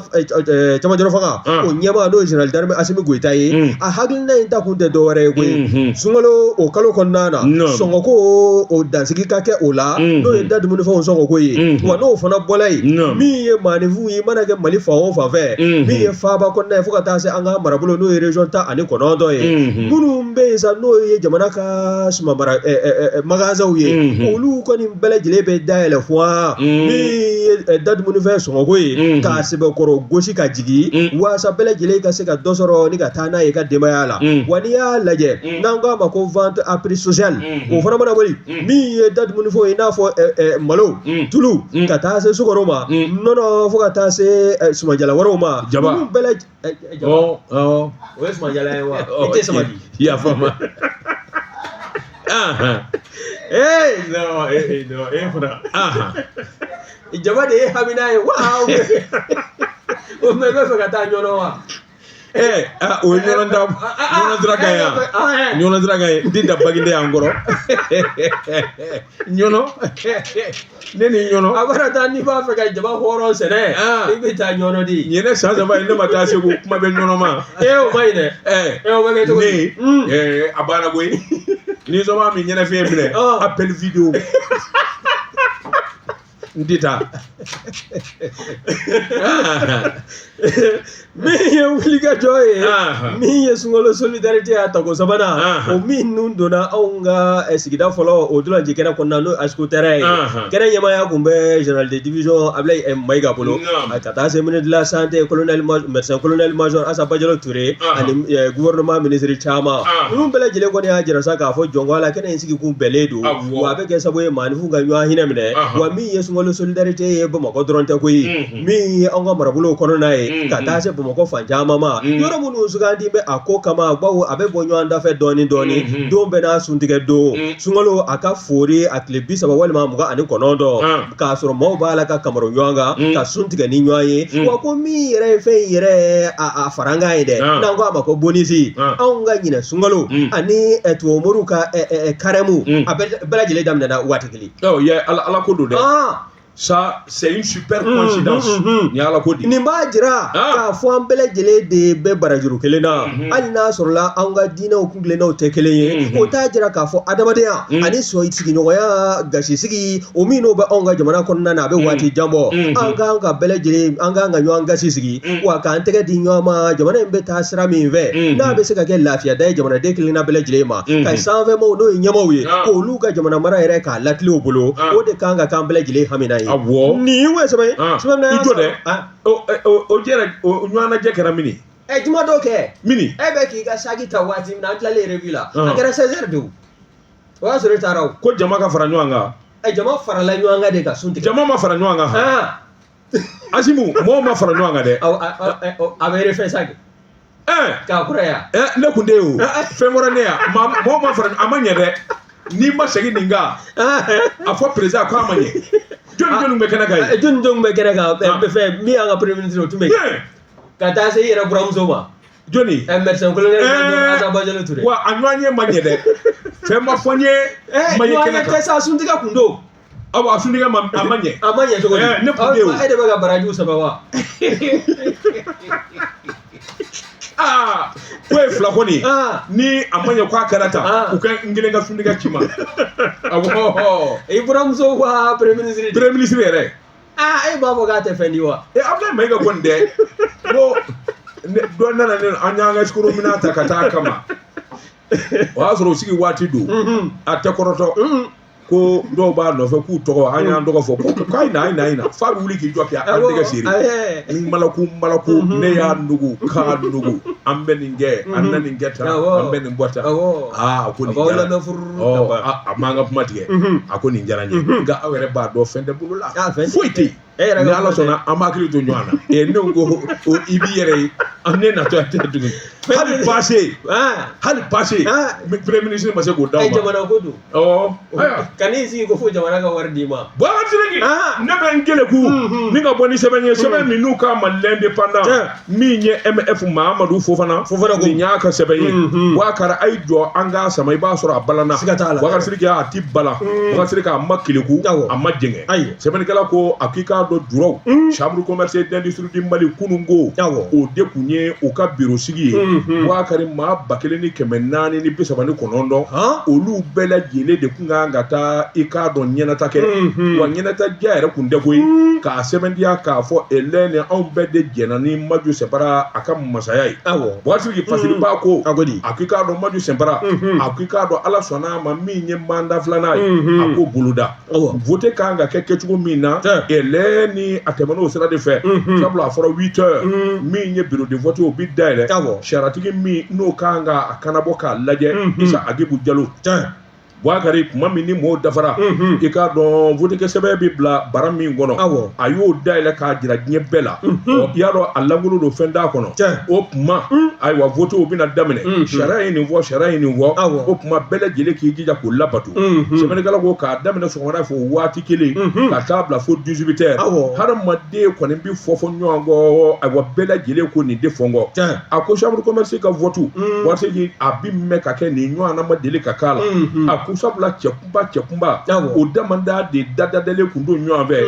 cɛmancɛ fanga o ɲɛmaa, n'o ye général d'armée Assimi Goïta ye. A hakilina in ta kun tɛ dɔwɛrɛ ye koyi, sunkalo o kalo kɔnɔna na, sɔngɔko o dansigi ka kɛ o la, n'o ye da dumunifɛnw sɔngɔko ye. Wa n'o fana bɔla yen, min ye maaninfinw ye, mana kɛ Mali fan o fan fɛ, min ye faaba kɔnɔna ye fo ka taa se an ka marabolo, n'o ye région 19 ye, minnu bɛ yen sa, n'o ye jamana ka sumanmara magasinw ye, olu kɔni bɛɛ lajɛlen bɛ dayɛlɛ fwa min ye da dumunifɛn sɔngɔko ye, k'a sɛbɛkɔrɔ gosi ka jigin, waasa bɛɛ lajɛlen ka se ka dɔ sɔrɔ ni ka taa n'a ye ka denbaya la. Wa n'i y'a lajɛ, n'an k'a ma ko vente à prix social, o fana mana bɔ yen, min ye da dumunifɛnw ye, i n'a fɔ malo, tulu, ka taa se sukaro ma, nɔnɔ, fo ka taa se sumanjala wɛrɛw ma. Jaba. Bɛɛ o ye sumanjala ye wa? I tɛ sabali. I y'a faamu. Ee non, ee non, e fana jaba de ye hamina ye wa? O mɛ i bɛ fɛ ka taa ɲɔnɔ wa? O ye ɲɔnɔ da ɲɔnɔ sira kan yan, ɲɔnɔ sira kan ye. N tɛ da Baginda yan kɔrɔ, ɲɔnɔ, ne ni ɲɔnɔ. A mana taa, n'i b'a fɛ ka jaba hɔrɔn sɛnɛ, i bɛ taa ɲɔnɔ di. Nin ye ne san 3 ye, ne ma taa Segu, kuma bɛ ɲɔnɔ ma. Ee, o ma ɲi dɛ. Ee, o bɛ kɛ cogo di? Ne, a banna koyi. Ni sɔn min ɲɛnafin minɛ, appel vidéo, n tɛ taa. Min ye wulikajɔ ye, min ye sunkalo solidarité a tako sabanan, o min nun donna anw ka sigida fɔlɔ, o dolanci kɛnɛ kɔnɔna, n'o ASCO terrain ye. Kɛnɛ ɲɛmaaya kun bɛ général de division Ablaye Mayiga bolo, ka taa se ministre de la santé, colonel médecin colonel major Asa Bajalo Ture, ani gouvernement ministre caman. Ninnu bɛɛ lajɛlen kɔni y'a jira sa k'a fɔ jɔnko a la, kɛnɛ in sigi kun bɛnnen don, wa a bɛ kɛ sababu ye maaninfinw ka ɲɔgɔn hinɛ minɛ. Wa min ye sunkalo solidarité ye, Bamakɔ dɔrɔn tɛ koyi, min ye anw ka marabolow kɔnɔna ye, ka taa se Bamakɔ fan caman ma, yɔrɔ minnu sugandi bɛ a ko kama, bawo a bɛ bɔ ɲɔgɔn dafɛ dɔɔni dɔɔni, don bɛɛ n'a suntigɛ don. Sunkalo a ka foori a tile 30 walima 29, k'a sɔrɔ maaw b'a la ka kamaro ɲɔgɔn kan, ka sun tigɛ ni ɲɔgɔn ye. Wa ko min yɛrɛ ye fɛn in yɛrɛ a farankan ye dɛ, n'an ko a ma ko bonus, anw ka ɲinɛ sunkalo ani tubabumoriw ka carême, a bɛɛ lajɛlen daminɛna waati kelen. Ala ko don dɛ. Ça, c'est une super coïncidence. Nin Ala ko di. Nin b'a jira k'a fɔ an bɛɛ lajɛlen de bɛ barajuru kelen na. Hali n'a sɔrɔla anw ka diinɛw kuntilennaw tɛ kelen ye, o t'a jira k'a fɔ adamadenya ani sigiɲɔgɔnya gasisigi, o min n'o bɛ anw ka jamana kɔnɔna na, a bɛ waati jan bɔ. An kan ka bɛɛ lajɛlen, an kan ka ɲɔgɔn gasi sigi, wa k'an tɛgɛ di ɲɔgɔn ma. Jamana in bɛ taa sira min fɛ, n'a bɛ se ka kɛ lafiyada ye jamanaden kelenna bɛɛ lajɛlen ma, ka sanfɛmaaw, n'o ye ɲɛmaaw ye, k'olu ka jamana mara yɛrɛ k'a latilen u bolo, o de kan ka k'an bɛɛ lajɛlen hamina ye. Awɔ. Nin ye sɛbɛn ye. Sɛbɛn I jɔ dɛ. O jɛra, o ɲɔgɔnnajɛ kɛra min? Ɛ, juma dɔ kɛ. Mini. E bɛ k'i ka saki ta waati min na, an tilalen revue la, a kɛra 16 heures de, o y'a sɔrɔ e taara o. Ko jama ka fara ɲɔgɔn kan. Ɛ, jama farala ɲɔgɔn kan de ka sun tigɛ. Jama ma fara ɲɔgɔn kan. Asimu, mɔgɔw ma fara ɲɔgɔn kan dɛ. A bɛ refait sa kɛ. K'a kura yan. Ne kun tɛ yen o. Fɛn wɛrɛ ne yan. Mɔgɔw ma fara, a ma ɲɛ dɛ. N'i ma segin nin kan, a fɔ président k'a ma ɲɛ. Jɔni jɔni bɛ kɛnɛ kan yen? Jɔni jɔni bɛ kɛnɛ kan? Fɛn min y'an ka premier ministre, o tun bɛ yen. Ka taa se i yɛrɛ buramuso ma. Jɔni? Médecin colonel Asa Bajalo Ture. Wa a ɲɔgɔn ye ma ɲɛ dɛ. Fɛn ma fɔ n ye. Ma ye kɛnɛ kan. Tɛ sa, suntigɛ kun don. Awɔ, a suntigɛ ma, a ma ɲɛ. A ma ɲɛ cogo di? Ne kun tɛ yen o. E de bɛ ka barajiw sɛbɛn wa? Aa, ko ye fila kɔni, ni a ma ɲɛ k'a kɛra tan, u ka n kelen ka suntigɛ ci ma. Awɔ. I buramuso wa premier ministre? Premier ministre yɛrɛ. Aa, e b'a fɔ k'a tɛ fɛn di wa? Ee, Abdoulaye Mayiga kɔni dɛ, ko dɔ nana ne, an y'an ka sukaro minɛn ta ka taa kama. O y'a sɔrɔ o sigi waati don. A tɛ kɔrɔtɔ. Ko dɔw b'a nɔfɛ k'u tɔgɔ, an y'an tɔgɔ fɔ, ko k'a ye na, a ye na, a ye na, f'a bɛ wuli k'i jɔ k'i an tɛgɛ seri. N malaku malaku, ne y'a nugu k'a nugu, an bɛ nin kɛ, an na nin kɛ tan, an bɛ nin bɔ tan. Aa, a ko nin diyara, a m'an ka kuma tigɛ, a ko nin diyara n ye, nka aw yɛrɛ b'a dɔn fɛn tɛ bolo la, foyi tɛ yen. Ni Ala sɔnna, an b'a hakili to ɲɔgɔn na. Ne ko i b'i yɛrɛ ye, ne natɔ tɛ tuguni. Hali passe, hali passe, premier ministre ma se k'o d'aw ma. Jamana ko don. Ɔ. Kan'i sigi ko fo jamana ka wari d'i ma. Boubacar Sidiki, ne bɛ n keleku ni ka bɔ ni sɛbɛn ye, sɛbɛn min n'u k'a ma l'Indépendant, min ye MF Mahamadu Fofana. Fofana ko nin y'a ka sɛbɛn ye. Boubacar, a ye jɔ an k'a sama, i b'a sɔrɔ a balana. Siga t'a la. Boubacar Sidiki, a ti bala. Boubacar Sidiki, a ma keleku, a ma jɛngɛ. Ayi. Sɛbɛnnikɛla ko a k'i k'a dɔn juraw. Chambre commerce d'industrie du Mali kunun ko. O de kun ye u ka bureau sigi ye. Boubacar, maa 1439, olu bɛɛ lajɛlen de kun kan ka taa i k'a dɔn ɲɛnata kɛ. Wa ɲɛnata diya yɛrɛ kun tɛ koyi. K'a sɛbɛntiya k'a fɔ Hélène, anw bɛɛ de jɛnna ni Maju Sɛnpara a ka masaya ye. Boubacar Sidiki, Fasiriba ko a k'i k'a dɔn Maju Sɛnpara, a k'i k'a dɔn Ala sɔnna a ma, min ye mandat filanan ye, a k'o boloda. Vote kan ka kɛ kɛcogo min na, Hélène, a tɛmɛn'o sira de fɛ. Sabula a fɔra 8 heures, min ye bureau de vote, o bi dayɛlɛ. Sariyatigi min n'o kan ka a kanabɔ k'a lajɛ, Isa Agibu Jalo. Bubakari tuma min ni mɔɔw dafara i k'a dɔn votekɛ sɛbɛn bɛ bila bara min kɔnɔ a y'o dayɛlɛ k'a jira diɲɛ bɛɛ la i y'a dɔn a lankolon don fɛn t'a kɔnɔ o tuma ayiwa votew bɛna daminɛ sariya ye nin fɔ sariya ye nin fɔ o tuma bɛɛ lajɛlen k'i jija k'o labato sɛbɛnnikɛla ko k'a daminɛ sɔgɔmada fɛ o waati kelen ka taa bila fo 18 heures hadamaden kɔni bɛ fɔ fɔ ɲɔgɔn kɔ ayiwa bɛɛ lajɛlen ko nin tɛ fɔ n kɔ a ko chambre de commerce ka vote waati a bɛ mɛn ka kɛ nin ɲɔgɔnna ma deli ka k'a la a ko sabula cɛkunba cɛkunba o damada de dadadalen kun don ɲɔgɔn fɛ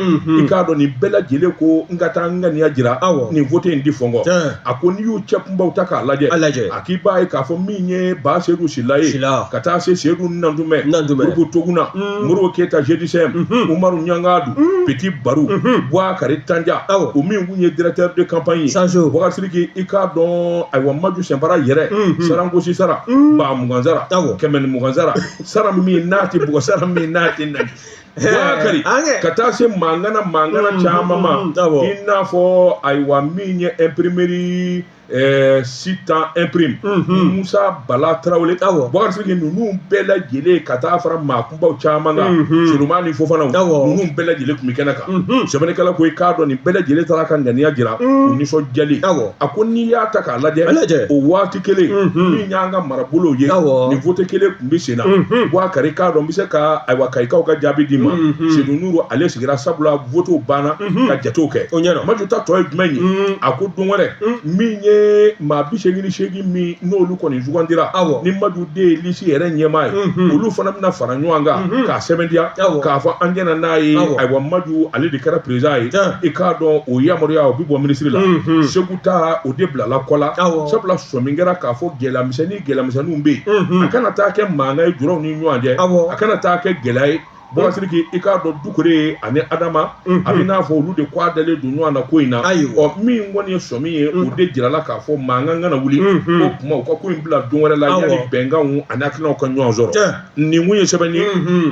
i k'a dɔn nin bɛɛ lajɛlen ko n ka taa n ŋaniya jira nin vote in tɛ fɔ n kɔ a ko n'i y'u cɛkunbaw ta k'a lajɛ a k'i b'a ye k'a fɔ min ye Ba Sedu Sila ye ka taa se Sedu Nantumɛ Modibo Toguna Modibo Keyita GDCM Umaru Ɲangadu Petit Baru Bubakari Tanja o min kun ye directeur de campagne ye Bubakari Sidiki i k'a dɔn ayiwa Maju Sɛnpara yɛrɛ sarangosi sara 20,000 sara 120 sara sara min n'a tɛ bugɔ sara min n'a tɛ nani Bubakari ka taa se maangana maangana caman ma i n'a fɔ ayiwa min ye imprimerie Sitan imprime Musa Bala Tarawele Bubakari Sidiki ninnu bɛɛ lajɛlen ka taa fara maa kunbaw caman kan Solomani ni Fofana ninnu bɛɛ lajɛlen tun bɛ kɛnɛ kan sɛbɛnnikɛla ko i k'a dɔn nin bɛɛ lajɛlen taara ka ŋaniya jira u nisɔndiyalen a ko n'i y'a ta k'a lajɛ o waati kelen min y'an ka marabolow ye nin vote kelen tun bɛ sen na Bubakari k'a dɔn n bɛ se ka ayiwa Kayikaw ka jaabi d'i ma Sedu Nuru ale sigira sabula votew banna ka jatew kɛ Maju ta tɔ ye jumɛn ye a ko don wɛrɛ min ye maa 88 min n'olu kɔni sugandira ni Maju de ye lisi yɛrɛ ɲɛmaa ye olu fana bɛna fara ɲɔgɔn kan k'a sɛbɛntiya k'a fɔ an jɛnna n'a ye ayiwa Maju ale de kɛra président ye i k'a dɔn o yamaruya o bɛ bɔ minisiri la Segu ta o de bilala kɔ la sabula sɔmi kɛra k'a fɔ gɛlɛya misɛnnin gɛlɛya misɛnninw bɛ yen a kana taa kɛ mankan ye julaw ni ɲɔgɔn cɛ a kana taa kɛ gɛlɛya ye Bubakari Sidiki i k'a dɔn Dukure ani Adama a bɛ n'a fɔ olu de kɔ dalen don ɲɔgɔn na ko in na ɔ min kɔni ye sɔmi ye o de jirala k'a fɔ mankan kana wuli o tuma u ka ko in bila don wɛrɛ la yanni bɛnkanw ani hakilinaw ka ɲɔgɔn sɔrɔ nin kun ye sɛbɛn ye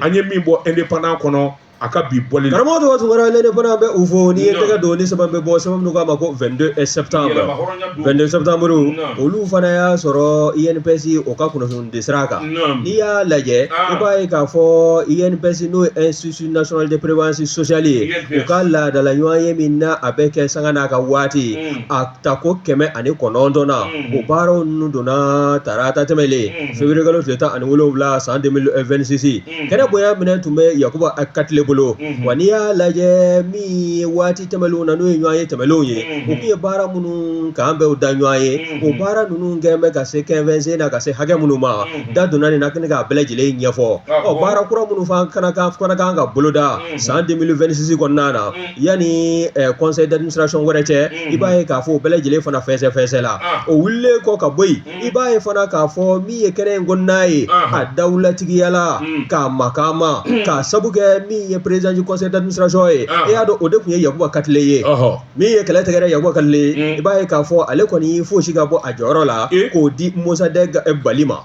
an ye min bɔ Indépendant kɔnɔ a ka bi bɔli la. Karamɔgɔ Tɔgɔ Tunkara L'Indépendant bɛ u fo n'i ye tɛgɛ don ni sɛbɛn bɛ bɔ sɛbɛn minnu k'a ma ko 22 septembre 22 septembre olu fana y'a sɔrɔ INPS o ka kunnafoni sira kan n'i y'a lajɛ i b'a ye k'a fɔ INPS n'o ye Institut national de prévoyance sociale ye u ka laadala ɲɔgɔnye min na a bɛ kɛ sanga n'a ka waati a tako 109nan o baaraw ninnu donna tarata tɛmɛlen février kalo tile 17 san 2026 kɛnɛ bonya minɛ tun bɛ Yakuba Katile bolo wa n'i y'a lajɛ min ye waati tɛmɛnlenw na n'o ye ɲɔgɔnye tɛmɛnlenw ye u tun ye baara minnu k'an bɛɛ da ɲɔgɔn ye o baara ninnu kɛlen bɛ ka se kɛnfɛnsen na ka se hakɛ minnu ma da donna nin na kɛnɛ k'a bɛɛ lajɛlen ɲɛfɔ ɔ baara kura minnu fana kan ka boloda san 2026 kɔnɔna na yanni conseil d'administration wɛrɛ cɛ i b'a ye k'a fɔ o bɛɛ lajɛlen fana fɛsɛfɛsɛ la o wulilen kɔ ka bɔ yen i b'a ye fana k'a fɔ min ye kɛnɛ in kɔnɔna ye a dawulatigiya la k'a makama k'a sabu kɛ min ye président du conseil d'administration ye e y'a dɔn o de tun ye Yakuba Katile ye min ye kɛlɛ tɛgɛrɛ Yakuba Katile ye i b'a ye k'a fɔ ale kɔni fosi ka bɔ a jɔyɔrɔ la k'o di Mosadɛk Bali ma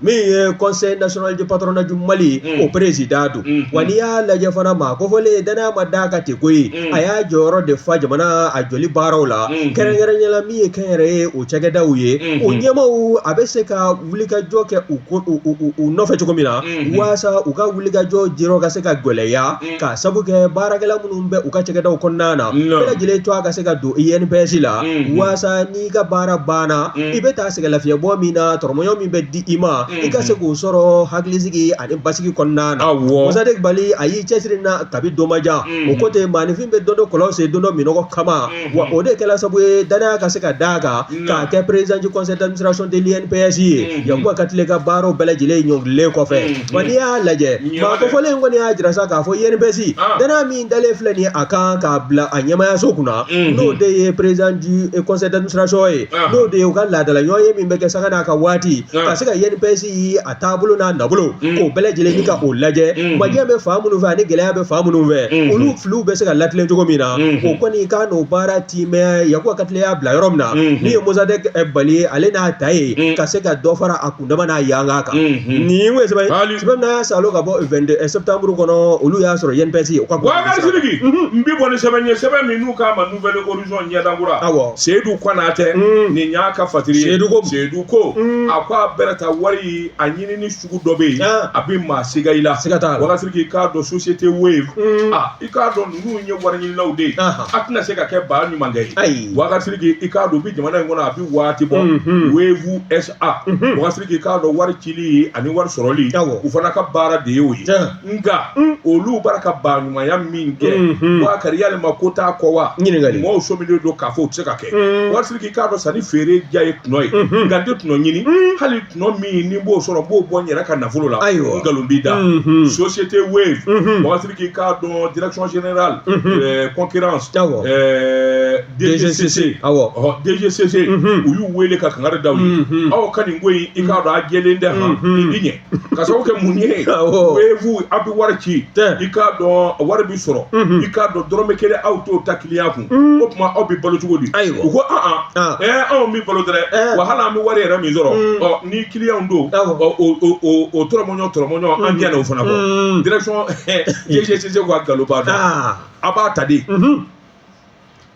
min ye conseil national du patronat du Mali o président don wa n'i y'a lajɛ fana maa kofɔlen danaya ma d'a kan ten koyi a y'a jɔyɔrɔ de fa jamana a jɔli baaraw la kɛrɛnkɛrɛnnenya la min ye kɛnyɛrɛye o cakɛdaw ye o ɲɛmaaw a bɛ se ka wulikajɔ kɛ u nɔfɛ cogo min na waasa u ka wulikajɔ jɔyɔrɔ ka se ka gɛlɛya k'a sabu kɛ baarakɛla minnu bɛ u ka cakɛdaw kɔnɔna na bɛɛ lajɛlen to a ka se ka don INPS la waasa n'i ka baara banna i bɛ taa sɛgɛnlafiɲɛbɔ min na tɔrɔmɔɲɔ min bɛ di i ma i ka se k'o sɔrɔ hakilisigi ani basigi kɔnɔna na Mosadɛk Bali a y'i cɛsiri na kabi don ma jan o ko tɛ maaninfin bɛ don dɔ kɔlɔn sen don dɔ minnɔgɔ kama wa o de kɛla sabu ye danaya ka se ka d'a kan k'a kɛ président du conseil d'administration de l'INPS ye Yakuba Katile ka baaraw bɛɛ lajɛlen ɲɔngirilen kɔfɛ wa n'i y'a lajɛ maa kofɔlen in kɔni y'a jira sa k'a fɔ INPS danaya min dalen filɛ nin ye a kan k'a bila a ɲɛmaayaso kunna n'o de ye président du conseil d'administration ye n'o de ye u ka laadala ɲɔgɔnye min bɛ kɛ sanga n'a ka waati ka se ka INPS a taabolo n'a nabolo k'o bɛɛ lajɛlen ni ka o lajɛ majɛ bɛ fan minnu fɛ ani gɛlɛya bɛ fan minnu fɛ olu filiw bɛ se ka latilen cogo min na o kɔni k'a n'o baara timɛ Yakuba Katile y'a bila yɔrɔ min na min ye Mosadɛk Bali ale n'a ta ye ka se ka dɔ fara a kundama n'a yanga kan nin ye sɛbɛn sɛbɛn min y'a salo ka bɔ 22 septembre kɔnɔ olu y'a y'a sɔrɔ INPS o ka Boubacar Sidiki, n bi bɔ ni sɛbɛn ye, sɛbɛn min n'u k'a ma Nouvel Horizon ɲɛdankura. Seyidu Konatɛ, nin y'a ka fatiri ye. Seyidu ko. Seyidu ko a ko a bɛrɛ ta wari a ɲinini sugu dɔ bɛ yen, a bɛ maa siga i la. Siga t'a la. Boubacar Sidiki, i k'a dɔn société Wave, a i k'a dɔn ninnu ye wari ɲininaw de ye, a tɛna se ka kɛ baa ɲumankɛ ye. Ayi. Boubacar Sidiki, i k'a dɔn u bɛ jamana in kɔnɔ a bɛ waati bɔ. Wave SA, Boubacar Sidiki, i k'a dɔn wari cili ani wari sɔrɔli, u fana ka baara de ye o ye. Nka olu bara ka ba ɲumanya min kɛ, Boubacar, yalima ko t'a kɔ wa? Ɲininkali. Mɔgɔw sɔmilen don k'a fɔ o tɛ se ka kɛ. Boubacar Sidiki, i k'a dɔn sanni feere diya ye tɔnɔ ye, nka n tɛ tɔnɔ ɲini, hali tɔnɔ min ni n b'o sɔrɔ, n b'o bɔ n yɛrɛ ka nafolo la. Nkalon b'i da. Société Wave, Boubacar Sidiki, i k'a dɔn direction générale concurrence, DGCC, DGCC, u y'u wele ka kangari da u ye: aw ka nin ko in, i k'a dɔn a jɛlen tɛ han, nin ti ɲɛ. Ka sababu kɛ mun ye? Wave, aw bɛ wari ci, i k'a dɔn wari bɛ sɔrɔ, i k'a dɔn dɔrɔmɛ kelen aw t'o ta client kun, o tuma aw bɛ balo cogo di? U ko an anw bɛ balo dɛ, wa hali an bɛ wari yɛrɛ min sɔrɔ, ɔ ni client don, o tɔrɔmɔɲɔ tɔrɔmɔɲɔ, an jɛna o fana kɔ. Direction DGCC ko a nkalon b'a dɔn, a b'a ta de.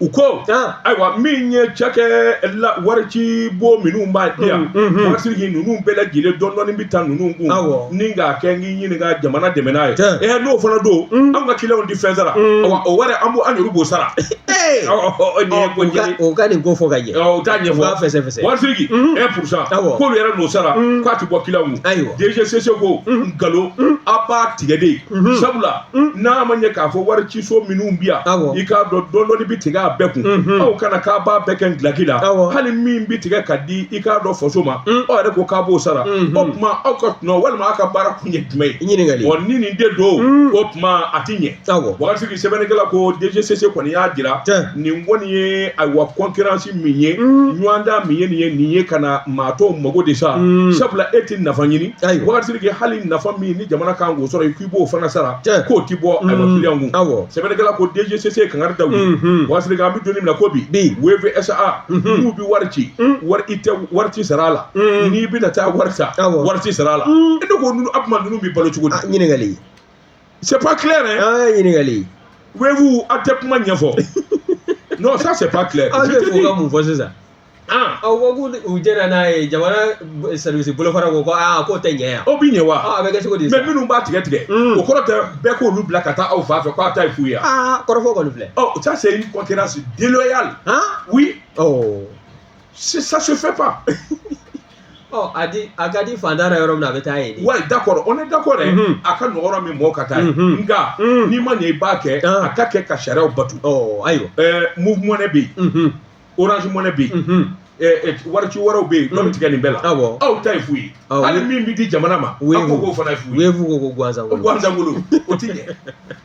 U ko ayiwa, min ye cakɛ la wari ci bon minnu b'a di yan, Boubacar Sidiki, ninnu bɛɛ lajɛlen dɔɔni dɔɔni bɛ taa ninnu kun ni k'a kɛ n k'i ɲininka jamana dɛmɛ n'a ye. N'o fana don, anw ka clientw ti fɛn sara, wa o wari an b'o an yɛrɛ b'o sara. Nin ye ko ɲɛ o ka nin ko fɔ ka ɲɛ. O t'a ɲɛfɔ. U k'a fɛsɛfɛsɛ. Boubacar Sidiki, 1%, k'olu yɛrɛ n'o sara, k'a ti bɔ clientw kun. DGCC ko nkalon, a b'a tigɛ de, sabula n'a ma ɲɛ k'a fɔ wari ciso minnu bi yan, i k'a dɔn dɔɔni dɔɔni bɛ tigɛ a bɛɛ kun, aw kana k'a b'a bɛɛ kɛ gilaki la, hali min bɛ tigɛ ka di i k'a dɔn faso ma, aw yɛrɛ ko k'a b'o sara, o tuma aw ka tɔnɔ walima aw ka baara kun ye jumɛn ye? Ɲininkali. Wa ni nin de don, o tuma a ti ɲɛ. Boubacar Sidiki, sɛbɛnnikɛla ko DGCC kɔni y'a jira nin kɔni ye ayiwa concurrence min ye, ɲɔgɔndan min ye nin ye, nin ye ka na maa tɔw mago de sa, sabula e ti nafa ɲini. Boubacar Sidiki, hali nafa min ni jamana kan k'o sɔrɔ, i k'i b'o fana sara, k'o ti bɔ ayiwa client kun. Sɛbɛnnikɛla ko DGCC kangari da u ye. Boubacar Sidiki, an bɛ don min na ko bi, Wave SA n'u bɛ wari ci, wari i tɛ wari ci sara a la, n'i bɛna taa wari ta, wari ci sara a la. Ne ko ninnu, a tuma ninnu bɛ balo cogo di? Ɲininkali. C'est pas clair hein. Ɲininkali. Wave, a tɛ kuma ɲɛfɔ. Non, ça c'est pas clair. Aw bɛ fo ka mun fɔ sisan? Aw ko k'u jɛra n'a ye, jamana service bolofara ko aa k'o tɛ ɲɛ yan. O bɛ ɲɛ wa? A bɛ kɛ cogo di? Mais minnu b'a tigɛ tigɛ, o kɔrɔ tɛ bɛɛ k'olu bila ka taa aw fan fɛ k'a ta ye fu ye. Aa, kɔrɔfɔ kɔni filɛ. Oh, ça c'est une concurrence déloyale. Han? Oui. Oh. Ça se fait pas. Ɔ, a di a ka di fantan na yɔrɔ min na, a bɛ taa yen de. Ouais, d'accord, on est d'accord hein. A ka nɔgɔ yɔrɔ min mɔgɔw ka taa yen. Nka n'i ma ɲɛ i b'a kɛ, a ka kɛ ka sariyaw batu. Ɔ, ayiwa. Moov Money bɛ yen. Orange Money bɛ yen. Wari ci wɛrɛw bɛ yen, dɔ bɛ tigɛ nin bɛɛ la. Aw ta ye fu ye. Hali min bɛ di jamana ma, aw ko k'o fana ye fu ye. Wave ko ko gansan wolo. Gansan wolo, o ti ɲɛ.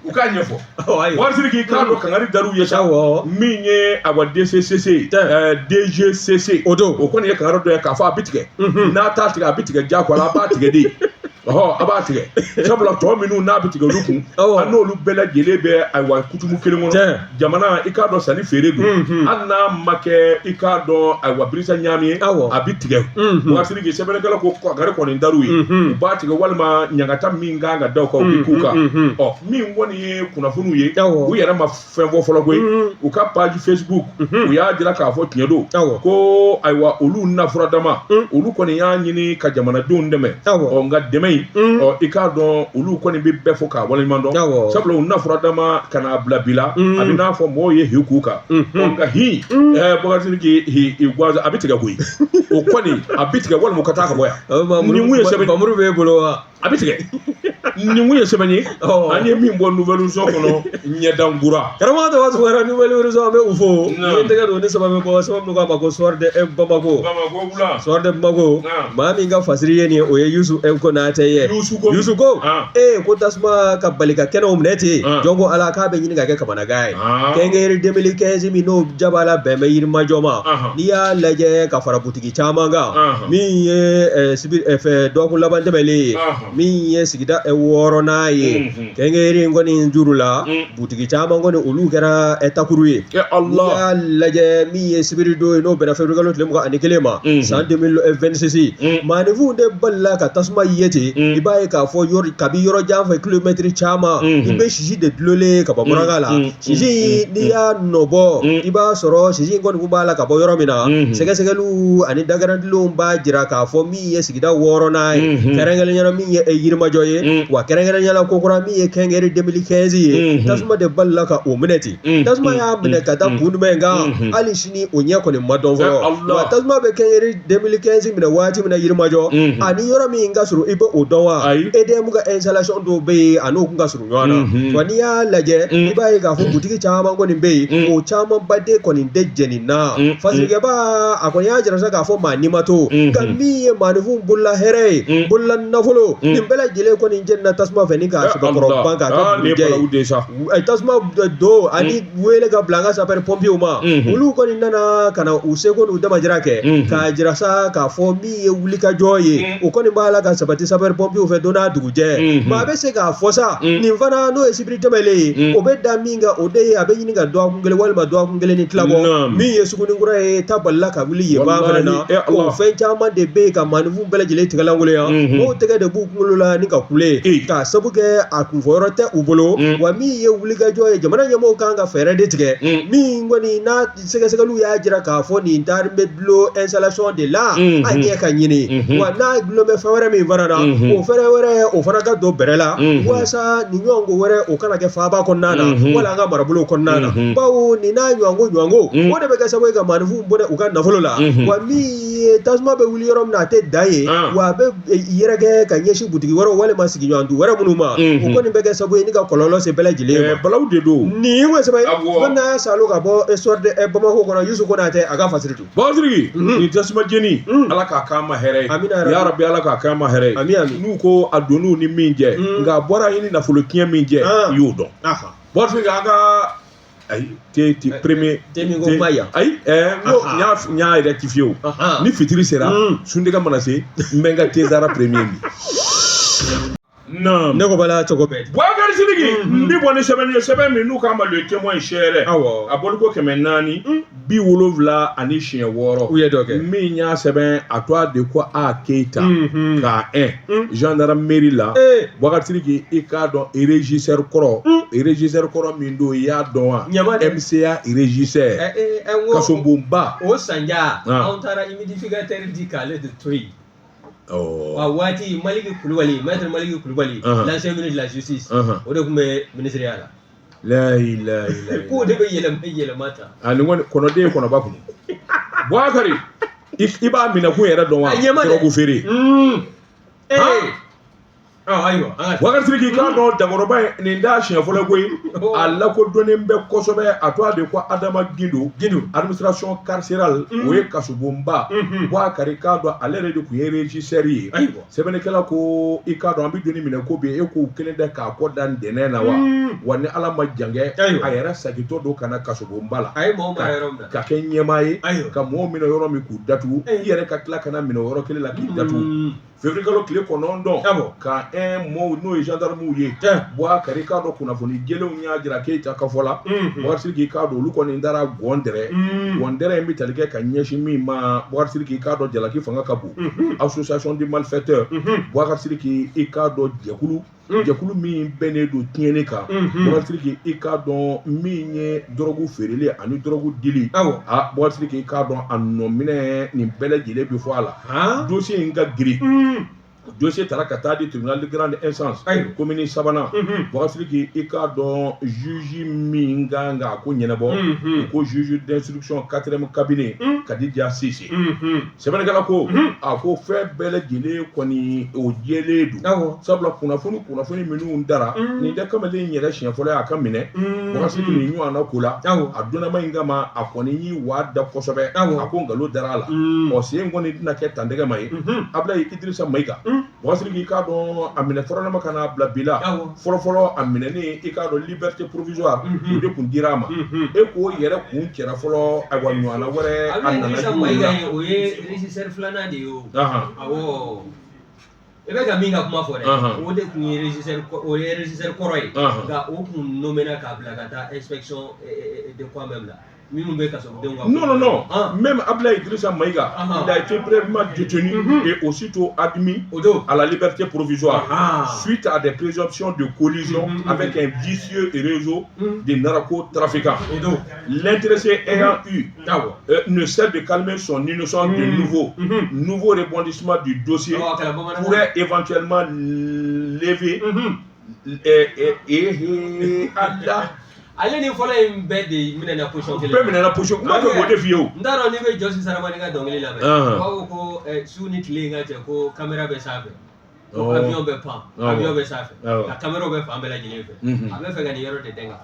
U k'a ɲɛfɔ. Boubacar Sidiki, k'a dɔn kangari dar'u ye sa. Min ye awa DCCC, DGCC. O don. O kɔni ye kangari dɔ ye k'a fɔ a bɛ tigɛ. N'a t'a tigɛ, a bɛ tigɛ diyagoya la, a b'a tigɛ de. Ɔhɔ, a b'a tigɛ. Sabula tɔ minnu n'a bɛ tigɛ olu kun, a n'olu bɛɛ lajɛlen bɛ ayiwa kutumu kelen kɔnɔ. Jamana, i k'a dɔn sanni feere don. Hali n'a ma kɛ, i k'a dɔn ayiwa birisa ɲaami ye, a bɛ tigɛ. Boubacar Sidiki, sɛbɛnnikɛla ko kangari kɔni dar'u ye. U b'a tigɛ walima ɲangata min kan ka da u kan, u bɛ k'u kan. Ɔ, min kɔni ye kunnafoniw ye, u yɛrɛ ma fɛn fɔ fɔlɔ koyi. U ka page Facebook, u y'a jira k'a fɔ tiɲɛ don. Ko ayiwa olu nafura dama, olu kɔni y'a ɲini ka jamanadenw dɛmɛ. Ɔ, nka dɛmɛ in, ɔ, i k'a dɔn olu kɔni bɛ bɛɛ fo k'a waleɲuman dɔn. Sabula u nafura dama ka n'a bila bi la, a bɛ n'a fɔ mɔgɔw ye hi k'u kan. Ɔ, nka hi, Boubacar Sidiki, hi gansan a bɛ tigɛ koyi. O kɔni a bɛ tigɛ walima u ka taa ka bɔ yan. Nin kun ye sɛbɛn. Bamuru b'e bolo wa? A bɛ tigɛ. Nin kun ye sɛbɛn ye. An ye min bɔ Nouvel Horizon kɔnɔ, ɲɛdankura. Karamɔgɔ Tɔgɔ Sumara, Nouvel Horizon, an bɛ u fo. Ni ye tɛgɛ don ni sɛbɛn bɛ bɔ, sɛbɛn min k'a ma ko Soir de Bamako. Bamako wula. Soir de Bamako. Maa min ka fasiri ye nin ye, o ye Yusu Konatɛ ye. Yusu ko. Ee, ko tasuma ka bali ka kɛnɛw minɛ ten. Jɔn ko Ala k'a bɛ ɲini ka kɛ kamanagan ye. Quincaillerie 2015 min n'o jabala bɛn bɛ Yirimajɔ ma. N'i y'a lajɛ ka fara butigi caman kan. Min ye sibiri fɛ dɔgɔkun laban tɛmɛnen ye. Min ye sigida wɔɔrɔnan ye, kɛnkɛyiri in kɔni juru la, butigi caman kɔni olu kɛra takuru ye. N'i y'a lajɛ, min ye sibiri don ye, n'o bɛnna février kalo tile 21 ma san 2026, maaninfinw de balila ka tasuma ye ten. I b'a ye k'a fɔ yɔrɔ kabi yɔrɔ jan fɛ, kilomɛtiri caman, i bɛ sisi de dulonlen ka bɔ buranga la. Sisi, n'i y'a nɔbɔ, i b'a sɔrɔ sisi in kɔni kun b'a la ka bɔ yɔrɔ min na. Sɛgɛsɛgɛliw ani dagarandilenw b'a jira k'a fɔ min ye sigida wɔɔrɔnan ye, kɛrɛnkɛrɛnnenya la min ye Yirimajɔ ye, wa kɛrɛnkɛrɛnnenya la kokura min ye Kɛnkɛri 2015 ye, tasuma de balila ka o minɛ ten. Tasuma y'a minɛ ka da kun jumɛn kan, hali sini o ɲɛ kɔni ma dɔn fɔlɔ. Wa tasuma bɛ Kɛnkɛri 2015 minɛ waati min na Yirimajɔ, ani yɔrɔ min ka surun, i bɛ o dɔn wa? EDM ka installation dɔw bɛ yen, a n'o kun ka surun ɲɔgɔn na. Wa n'i y'a lajɛ, i b'a ye k'a fɔ butigi caman kɔni bɛ yen, o camanba de kɔni de jenina. Fasirikɛba a kɔni y'a jira sa k'a fɔ maa ni ma to, nka min ye maaninfinw bolola hɛrɛ ye, bolola nafolo, nin bɛɛ lajɛlen kɔni jenina tasuma fɛ ni k'a sɛbɛkɔrɔ ban k'a kɛ bugujɛ ye. Tasuma don ani wele ka bila an ka sapeur pompiers ma, olu kɔni nana ka na u seko n'u damajira kɛ k'a jira sa k'a fɔ min ye wulikajɔ ye, o kɔni b'a la ka sabati sapeur pompiers fɛ don n'a dugujɛ. Maa bɛ se k'a fɔ sa, nin fana n'o ye sibiri tɛmɛlen ye, o bɛ da min kan, o de ye a bɛ ɲini ka dɔgɔkun kelen walima dɔgɔkun kelen ni tila bɔ. Min ye Suguninkura ye, ta balila ka wuli yen ban fana na. O fɛn caman de bɛ yen ka maaninfin bɛɛ lajɛlen tigɛlankolonya. Mɔgɔw tɛgɛ de b'u kunkolo la ni ka kule k'a sabu kɛ a kunfɔyɔrɔ tɛ u bolo. Wa min ye wulikajɔ ye, jamana ɲɛmɔgɔw kan ka fɛɛrɛ de tigɛ min kɔni n'a sɛgɛsɛgɛliw y'a jira k'a fɔ nin taari bɛ dulon installation de la, a ɲɛ ka ɲini. Wa n'a dulon bɛ fɛn wɛrɛ min fana na, o fɛɛrɛ wɛrɛ o fana ka don bɛrɛ la, walasa nin ɲɔgɔnko wɛrɛ o kana kɛ faaba kɔnɔna na wala an ka marabolow kɔnɔna na, bawo nin n'a ɲɔgɔnko ɲɔgɔnko o de bɛ kɛ sababu ye ka maaninfinw bɔnɛ u ka nafolo la. Wa min ye tasuma bɛ wuli yɔrɔ min na, a tɛ dan yen, wa a bɛ yɛrɛkɛ ka ɲɛsin butigi wɛrɛw walima sigiɲɔgɔn du wɛrɛ minnu ma, o kɔni bɛ kɛ sababu ye ni ka kɔlɔlɔ se bɛɛ lajɛlen ma. Balawu de don. Nin ye sɛbɛn ye n'a salo ka bɔ Soir de Bamako kɔnɔ, Yusu Konatɛ a ka fasiri don. Bakari, nin tasuma jeni, Ala k'a k'an ma hɛrɛ ye. Amina. Ya Rabbi, Ala k'a k'an ma hɛrɛ ye. Ami ami. N'u ko a donn'u ni min cɛ, nka a bɔra i ni nafolo tiɲɛ min cɛ, i y'o dɔn. Bakari, an ka ayi te te premier te min ko kuma yan. Ayi, n ko n y'a rectifié o. Ni fitiri sera, suntigɛ mana se, n bɛ n ka tezara premier min. Ne ko bala cogo bɛɛ. Boubacar Sidiki, n bɛ bɔ ni sɛbɛn ye, sɛbɛn min n'u k'a ma Le Témoin sɛrɛ. A bɔliko 476. U ye dɔ kɛ. Min y'a sɛbɛn, a to a de ko A Keyita k'a un gendarmerie la. Boubacar Sidiki, i k'a dɔn régisseur kɔrɔ, régisseur kɔrɔ min don, i y'a dɔn wa? Ɲama dɛ. MCA régisseur. Kasobonba. O sanja, anw taara humidificateur di k'ale de to yen. Wa waati Maliki Kulubali, maître Maliki Kulubali, l'ancien ministre de la justice, o de tun bɛ ministériya la. La ilaha illallah. K'o de bɛ yɛlɛma yɛlɛma ta. A nin kɔni kɔnɔden ye kɔnɔba kun. Boubacar, i b'a minɛ kun yɛrɛ dɔn wa? A ɲɛ ma dɛ. Dɔrɔgu feere. Ayiwa, an ka Boubacar Sidiki, k'a dɔn dankɔrɔba in, nin t'a siɲɛ fɔlɔ koyi. A lakodɔnnen bɛ kosɛbɛ. A to a de ko Adama Gindo. Gindo. Administration carcérale, o ye kasobonba. Boubacar, k'a dɔn ale yɛrɛ de tun ye régisseur ye. Sɛbɛnnikɛla ko i k'a dɔn an bɛ don minɛ ko bi, e k'o kelen tɛ k'a kɔ da ntɛnɛn na wa? Wa ni Ala ma jan kɛ, a yɛrɛ sagitɔ don ka na kasobonba la. A ye maaw mara yɔrɔ min na. Ka kɛ ɲɛmaa ye. Ka mɔgɔw minɛ yɔrɔ min k'u datugu, i yɛrɛ ka tila ka na minɛ yɔrɔ kelen la k'i datugu. Février kalo tile 9, ka un mɔɔw n'o ye gendarmew ye. Boubacar, k'a dɔn kunnafoni jɛlenw y'a jira Keyita ka fɔ la. Boubacar Sidiki, k'a dɔn olu kɔni taara Gɔndɛrɛ. Gɔndɛrɛ in bɛ tali kɛ ka ɲɛsin min ma, Boubacar Sidiki, k'a dɔn jalaki fanga ka bon. Association de malfaiteurs, Boubacar Sidiki, i k'a dɔn jɛkulu jɛkulu min bɛnnen don tiɲɛni kan. Boubacar Sidiki, i k'a dɔn min ye dɔrɔgu feereli ani dɔrɔgu dili. A Boubacar Sidiki, i k'a dɔn a nɔminɛ nin bɛɛ lajɛlen bɛ fɔ a la. Dossier in ka girin. Dossier taara ka taa di tribunal de grande instance commune sabanan. Boubacar Sidiki, i k'a dɔn juge min kan k'a ko ɲɛnabɔ, o ko juge d'instruction quatrième cabinet, Kadija Sise. Sɛbɛnnikɛla ko a ko fɛn bɛɛ lajɛlen kɔni o jɛlen don, sabula kunnafoni minnu dara, nin tɛ kamalen yɛrɛ siɲɛ fɔlɔ ye a ka minɛ. Boubacar Sidiki, nin ɲɔgɔnna ko la, a donnama in kama, a kɔni y'i wa da kosɛbɛ, a ko nkalon dara a la. Ɔ sen kɔni tɛna kɛ tantɛgɛ ma ye. Abulayi Idirisa Mayiga, Boubacar Sidiki, i k'a dɔn a minɛ fɔlɔlama ka n'a bila bi la. Fɔlɔfɔlɔ a minɛnen, i k'a dɔn liberté provisoire o de kun dira a ma. E k'o yɛrɛ kun cɛra fɔlɔ, ayiwa ɲɔgɔnna wɛrɛ a nana. Mayiga, o ye régisseur filanan de ye o. Awɔ. I bɛ ka min ka kuma fɔ dɛ, o de tun ye régisseur, o ye régisseur kɔrɔ ye, nka o tun nommé k'a bila ka taa inspection de quoi même la, minnu bɛ kasodenw ka. Non, non, non. Même Abdoulaye Idrissa Maïga, il a été brièvement détenu et aussitôt admis à la liberté provisoire suite à des présomptions de collusion avec un vicieux réseau de narcotrafiquants. L'intéressé ayant eu ne cesse de clamer son innocence. De nouveau rebondissement du dossier pourrait éventuellement lever et Allah. Ale ni fɔlɔ in bɛɛ de minɛna position kelen. Bɛɛ minɛna position, n b'a fɛ k'o de f'i ye o. N t'a dɔn n'i bɛ Jɔsi Saramani ka dɔnkili lamɛn. U b'a fɔ ko su ni tile in ka cɛ, ko caméra bɛ sanfɛ. Ko avion bɛ pan, avion bɛ sanfɛ. Ka caméra bɛ fan bɛɛ lajɛlen fɛ. A bɛ fɛ ka nin yɔrɔ de dɛn kan.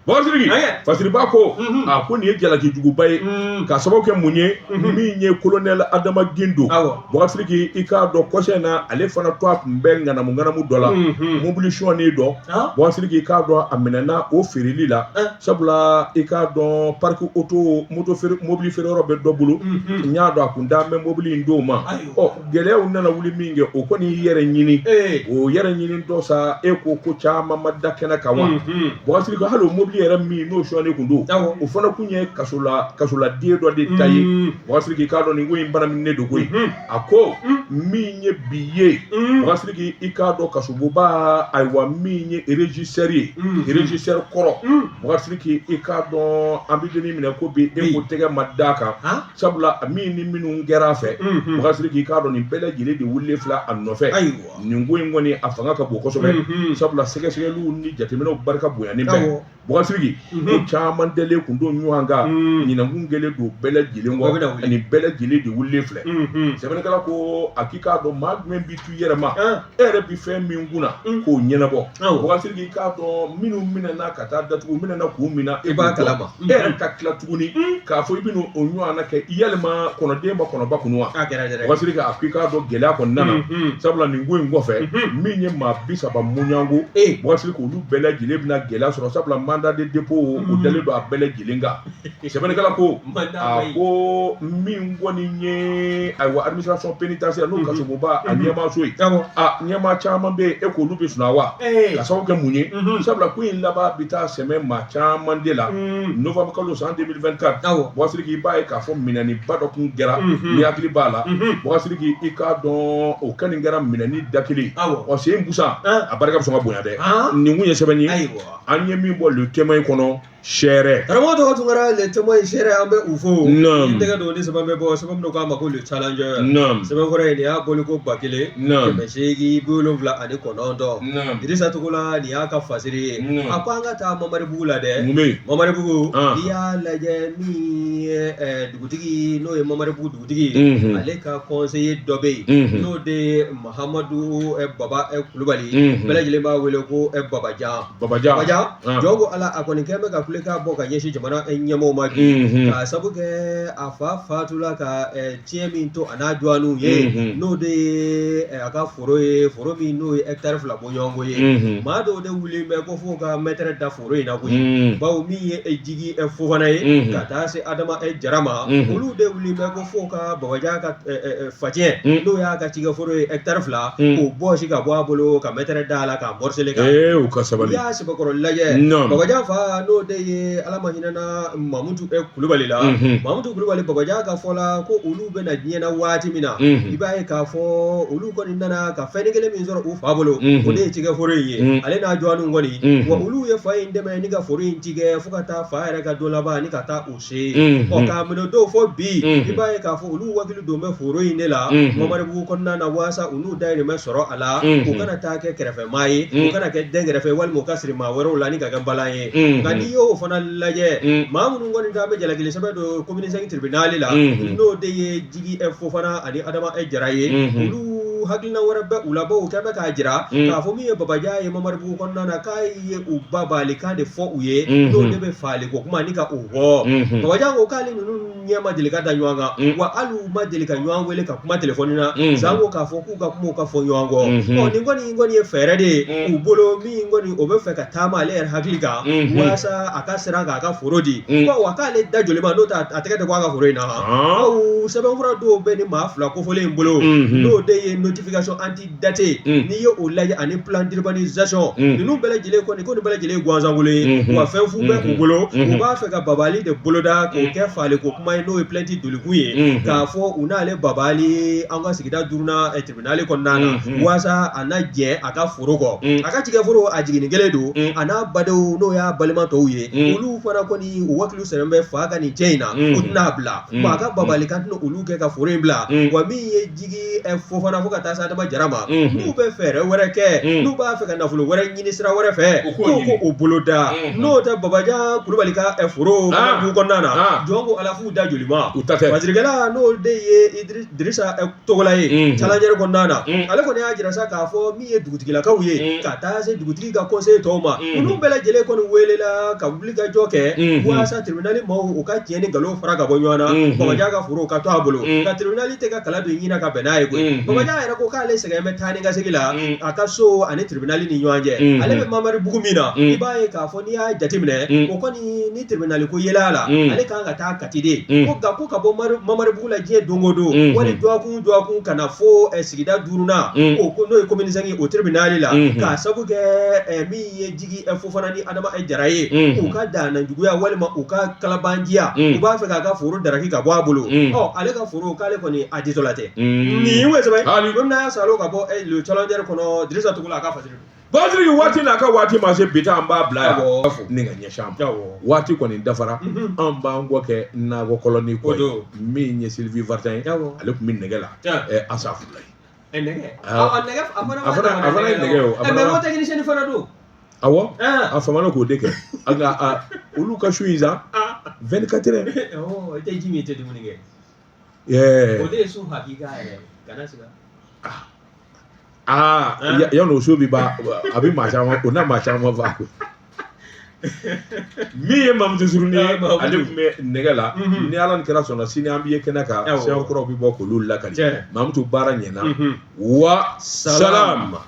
Bakari Fasiriba ko a ko nin ye jalaki juguba ye, ka sababu kɛ mun ye? Min ye colonel Adama Gindo, Bakari, i k'a dɔn kɔsɛ in na, ale fana to a tun bɛ ŋanamu ŋanamu dɔ la, mobili sonyani dɔ. Bakari, i k'a dɔn a minɛna o feereli la, sabula i k'a dɔn parc auto moto feere, mobili feere yɔrɔ bɛ dɔ bolo. N y'a dɔn a kun daan bɛ mobili in d'o ma. Ɔ, gɛlɛyaw nana wuli min kɛ, o kɔni y'i yɛrɛ ɲini, o yɛrɛ ɲini dɔ sa, e ko ko caman ma da kɛnɛ kan wa? Bakari, hali o mobili yɛrɛ min n'o sonyani kun don, o fana kun ye kasoladen dɔ de ta ye. Bakari, i k'a dɔn nin ko in banaminen don koyi. A ko min ye bi ye, Bakari, i k'a dɔn kasoboba, ayiwa, min ye régisseur ye, régisseur kɔrɔ, Bakari, i k'a dɔn an bɛ don min minɛ ko bi, e ko tɛgɛ ma d'a kan, sabula min ni minnu kɛra a fɛ, Bakari, i k'a dɔn nin bɛɛ lajɛlen de wulilen filɛ a nɔfɛ. Nin ko in kɔni, a fanga ka bon kosɛbɛ, sabula sɛgɛsɛgɛliw ni jateminɛw barika bonyani bɛɛ. Bakari, ko caman dalen kun don ɲɔgɔn kan, ɲinankun kɛlen don bɛɛ lajɛlen kɔ, ani bɛɛ lajɛlen de wulilen filɛ. Sɛbɛnnikɛla ko a k'i k'a dɔn maa jumɛn b'i to i yɛrɛ ma, e yɛrɛ bi fɛn min kunna k'o ɲɛnabɔ. Bakari, i k'a dɔn minnu minɛna ka taa datugu, minɛna k'u minɛ, e b'a kalama. E yɛrɛ ka tila tuguni k'a fɔ i bɛna o ɲɔgɔn na kɛ, yalima kɔnɔden ma kɔnɔba kun wa? Bakari, a k'i k'a dɔn gɛlɛya kɔni nana, sabula nin ko in kɔfɛ, min ye maa 30 muɲanko, Bakari, k'olu bɛɛ lajɛlen bɛna gɛlɛya sɔrɔ, sabula mandat de dépôt o dalen don a bɛɛ lajɛlen kan. Sɛbɛnnikɛla ko a ko min kɔni ye, ayiwa, administration pénitentiaire, n'o kasoboba a ɲɛmaaso ye, a ɲɛmaa caman bɛ yen, e k'olu bɛ sunɔgɔ wa? Ka sababu kɛ mun ye? Sabula ko in laban bɛ taa sɛmɛ maa caman de la. Novembre kalo san 2024, Bakari, i b'a ye k'a fɔ minɛniba dɔ kun kɛra, ni hakili b'a la, Bakari, i k'a dɔn o kɔni kɛra minɛni da kelen. Ɔ, sen busan a barika bɛ sɔn ka bonya dɛ. Nin kun ye sɛbɛn ye, an ye min bɔ Le Témoin kɔnɔ, sɛrɛ. Karamɔgɔ tɔgɔ tun kɛra Le Témoin sɛrɛ, an bɛ u fo. Ni tɛgɛ don ni sɛbɛn bɛ bɔ, sɛbɛn min k'a ma ko Le Challenger. Sɛbɛn kɔrɔ ye nin y'a bɔli ko 1889. Dirisa Togola, nin y'a ka fasiri ye. A ko an ka taa Mamaribugu la dɛ. Mamaribugu, n'i y'a lajɛ, min ye dugutigi, n'o ye Mamaribugu dugutigi ye, ale ka conseiller dɔ bɛ yen, n'o de ye Mahamadu Baba Kulubali, bɛɛ lajɛlen b'a wele ko Babajan. Babajan, jɔn ko Ala, a kɔni kɛlen bɛ ka kulekan bɔ ka ɲɛsin jamana ɲɛmɔgɔw ma bi, k'a sabu kɛ a fa fatula ka tiɲɛ min to a n'a dɔgɔninw ye, n'o de ye a ka foro ye, foro min n'o ye hectare 2 bɔɲɔgɔnko ye. Maa dɔw de wulilen bɛ ko fo ka mɛtɛrɛ da foro in na koyi, bawo min ye Jigi Fofana ye ka taa se Adama Jara ma, olu de wulilen bɛ ko fo ka Babajan ka facɛn, n'o y'a ka cikɛforo ye hectare 2, k'o bɔsi ka bɔ a bolo ka mɛtɛrɛ da a la k'a morceler. Kan u ka sabali. I y'a sɛbɛkɔrɔ lajɛ, Babajan fa, n'o de ye Ala ma hinɛna Mamutu Kulubali la, Mamutu Kulubali, Babajan ka fɔ la ko olu bɛna diɲɛ na waati min na, i b'a ye k'a fɔ olu kɔni nana ka fɛn kelen min sɔrɔ u fa bolo, o de ye cikɛforo in ye, ale n'a dɔgɔninw kɔni. Wa olu ye fa in dɛmɛ ni ka foro in cikɛ fo ka taa fa yɛrɛ ka don laban ni ka taa u se. Ɔ, k'a minɛ don fo bi, i b'a ye k'a fɔ olu wakili don bɛ foro in de la Mamaribugu kɔnɔna na, waasa u n'u dayirimɛ sɔrɔ a la, u kana taa kɛ kɛrɛfɛmaa ye, u kana kɛ den kɛrɛfɛ walima u ka siri maa wɛrɛw la ni ka kɛ balan ye. Nka n'i y'o fana lajɛ, maa minnu kɔni taa bɛ jalakili sɛbɛn don commune 5 tribunal la, n'o de ye Jigi Fofana ani Adama Jara ye, olu hakilina wɛrɛ bɛ u la, bawo u kɛlen bɛ k'a jira k'a fɔ min ye Babajan ye Mamaribugu kɔnɔna na, k'a ye u ba balikan de fɔ u ye, n'o de bɛ faali ko kuma ni ka u bɔ. Babajan ko k'ale ninnu ɲɛ ma deli ka da ɲɔgɔn kan, wa hali u ma deli ka ɲɔgɔn wele ka kuma telefɔni na sanko k'a fɔ k'u ka kuma ka fɔ ɲɔgɔn kɔ. Ɔ, nin kɔni ye fɛɛrɛ de ye u bolo min kɔni o bɛ fɛ ka taama ale yɛrɛ hakili kan, walasa a ka siran k'a ka foro di, wa k'ale da joli ma, n'o tɛ a tɛgɛ tɛ bɔ a ka foro in na. Bawo sɛbɛnfura dɔw bɛ ni maa fila kofɔlen in bolo, n'o de ye notification antidatée n'i ye o lajɛ ani plan d'urbanisation ninnu bɛɛ lajɛlen kɔni ko nin bɛɛ lajɛlen ye gansankolo ye, wa fɛn fu bɛ u bolo. U b'a fɛ ka Baba Ali de boloda k'o kɛ faliko kuma ye, n'o ye plainte dolikun ye, k'a fɔ u n'ale Baba Ali an ka sigida duurunan tribunal kɔnɔna na, waasa a na jɛ a ka foro kɔ, a ka cikɛforo a jiginni kelen don. A n'a badenw, n'o y'a balima tɔw ye, olu fana kɔni u wakilu sɛbɛn bɛ fa ka nin cɛ in na, u tɛna bila wa a ka Baba Ali kan tɛna olu kɛ ka foro in bila. Wa min ye Jigi Fofana fo ka taa se Adama Jara ma, n'u bɛ fɛɛrɛ wɛrɛ kɛ, n'u b'a fɛ ka nafolo wɛrɛ ɲini sira wɛrɛ fɛ, k'o ko o boloda. N'o tɛ, Babajan Kulubali ka foro du kɔnɔna na, jɔn ko Ala f'u da joli ma. Fasirikɛla, n'o de ye Dirisa Togola ye Challenger kɔnɔna na, ale kɔni y'a jira sa k'a fɔ min ye dugutigilakaw ye, ka taa se dugutigi ka conseil tɔw ma, olu bɛɛ lajɛlen kɔni welela ka wuli ka jɔ kɛ walasa tribunal maaw u ka tiɲɛ ni nkalon fara ka bɔ ɲɔgɔn na, Babajan ka foro ka to a bolo, ka tribunal tɛ ka kala don ɲin na ka bɛn n'a ye koyi. Babajan yɛrɛ ko k'ale sɛgɛn bɛ taa ni ka segin la a ka so ani tribunal ni ɲɔgɔn cɛ. Ale bɛ Mamaribugu min na, i b'a ye k'a fɔ n'i y'a jateminɛ, o kɔni ni tribunal ko yela a la, ale kan ka taa Kati de. Ko nka ko ka bɔ Mamaribugu la diɲɛ don o don, wali dɔgɔkun dɔgɔkun, ka na fo sigida duurunan, o ko n'o ye commune cinq o tribunal la, k'a sabu kɛ min ye Jigi Fofana ni Adama Jara ye, u ka danna juguya walima u ka kalabanjiya, u b'a fɛ k'a ka foro daraki ka bɔ a bolo. Ɔ ale ka foro, k'ale kɔni a ditɔla tɛ. Nin ye sɛbɛn don n'a salo ka bɔ Le Challenger kɔnɔ, Dirisa Togola a ka fasiri. Basiriki, waati n'a ka waati ma se, bi ta an b'a bila yan ni ka ɲɛsin a ma. Waati kɔni dafara, an b'an kɔ kɛ nakɔ kɔlɔni kɔ ye. Min ye Sylvie Vartan ye, ale tun bɛ nɛgɛ la, asafurulayi. Nɛgɛ, a fana ye nɛgɛ o. Mais technicien fana don. Awɔ, a famana k'o de kɛ. Nka olu ka su in sa, 24 heures. I tɛ ji min, i tɛ dumuni kɛ. O de ye su hakika yɛrɛ, kana siga. Aa, yanni o so bɛ ban, a bɛ maa caman, o na maa caman faa. Min ye Mamutu Surunin ye, ale tun bɛ nɛgɛ la. Ni Ala ni kira sɔnna, sini an bɛ ye kɛnɛ kan, sɛbɛn kuraw bɛ bɔ k'olu lakali. Mamutu, baara ɲɛna. Wa salam.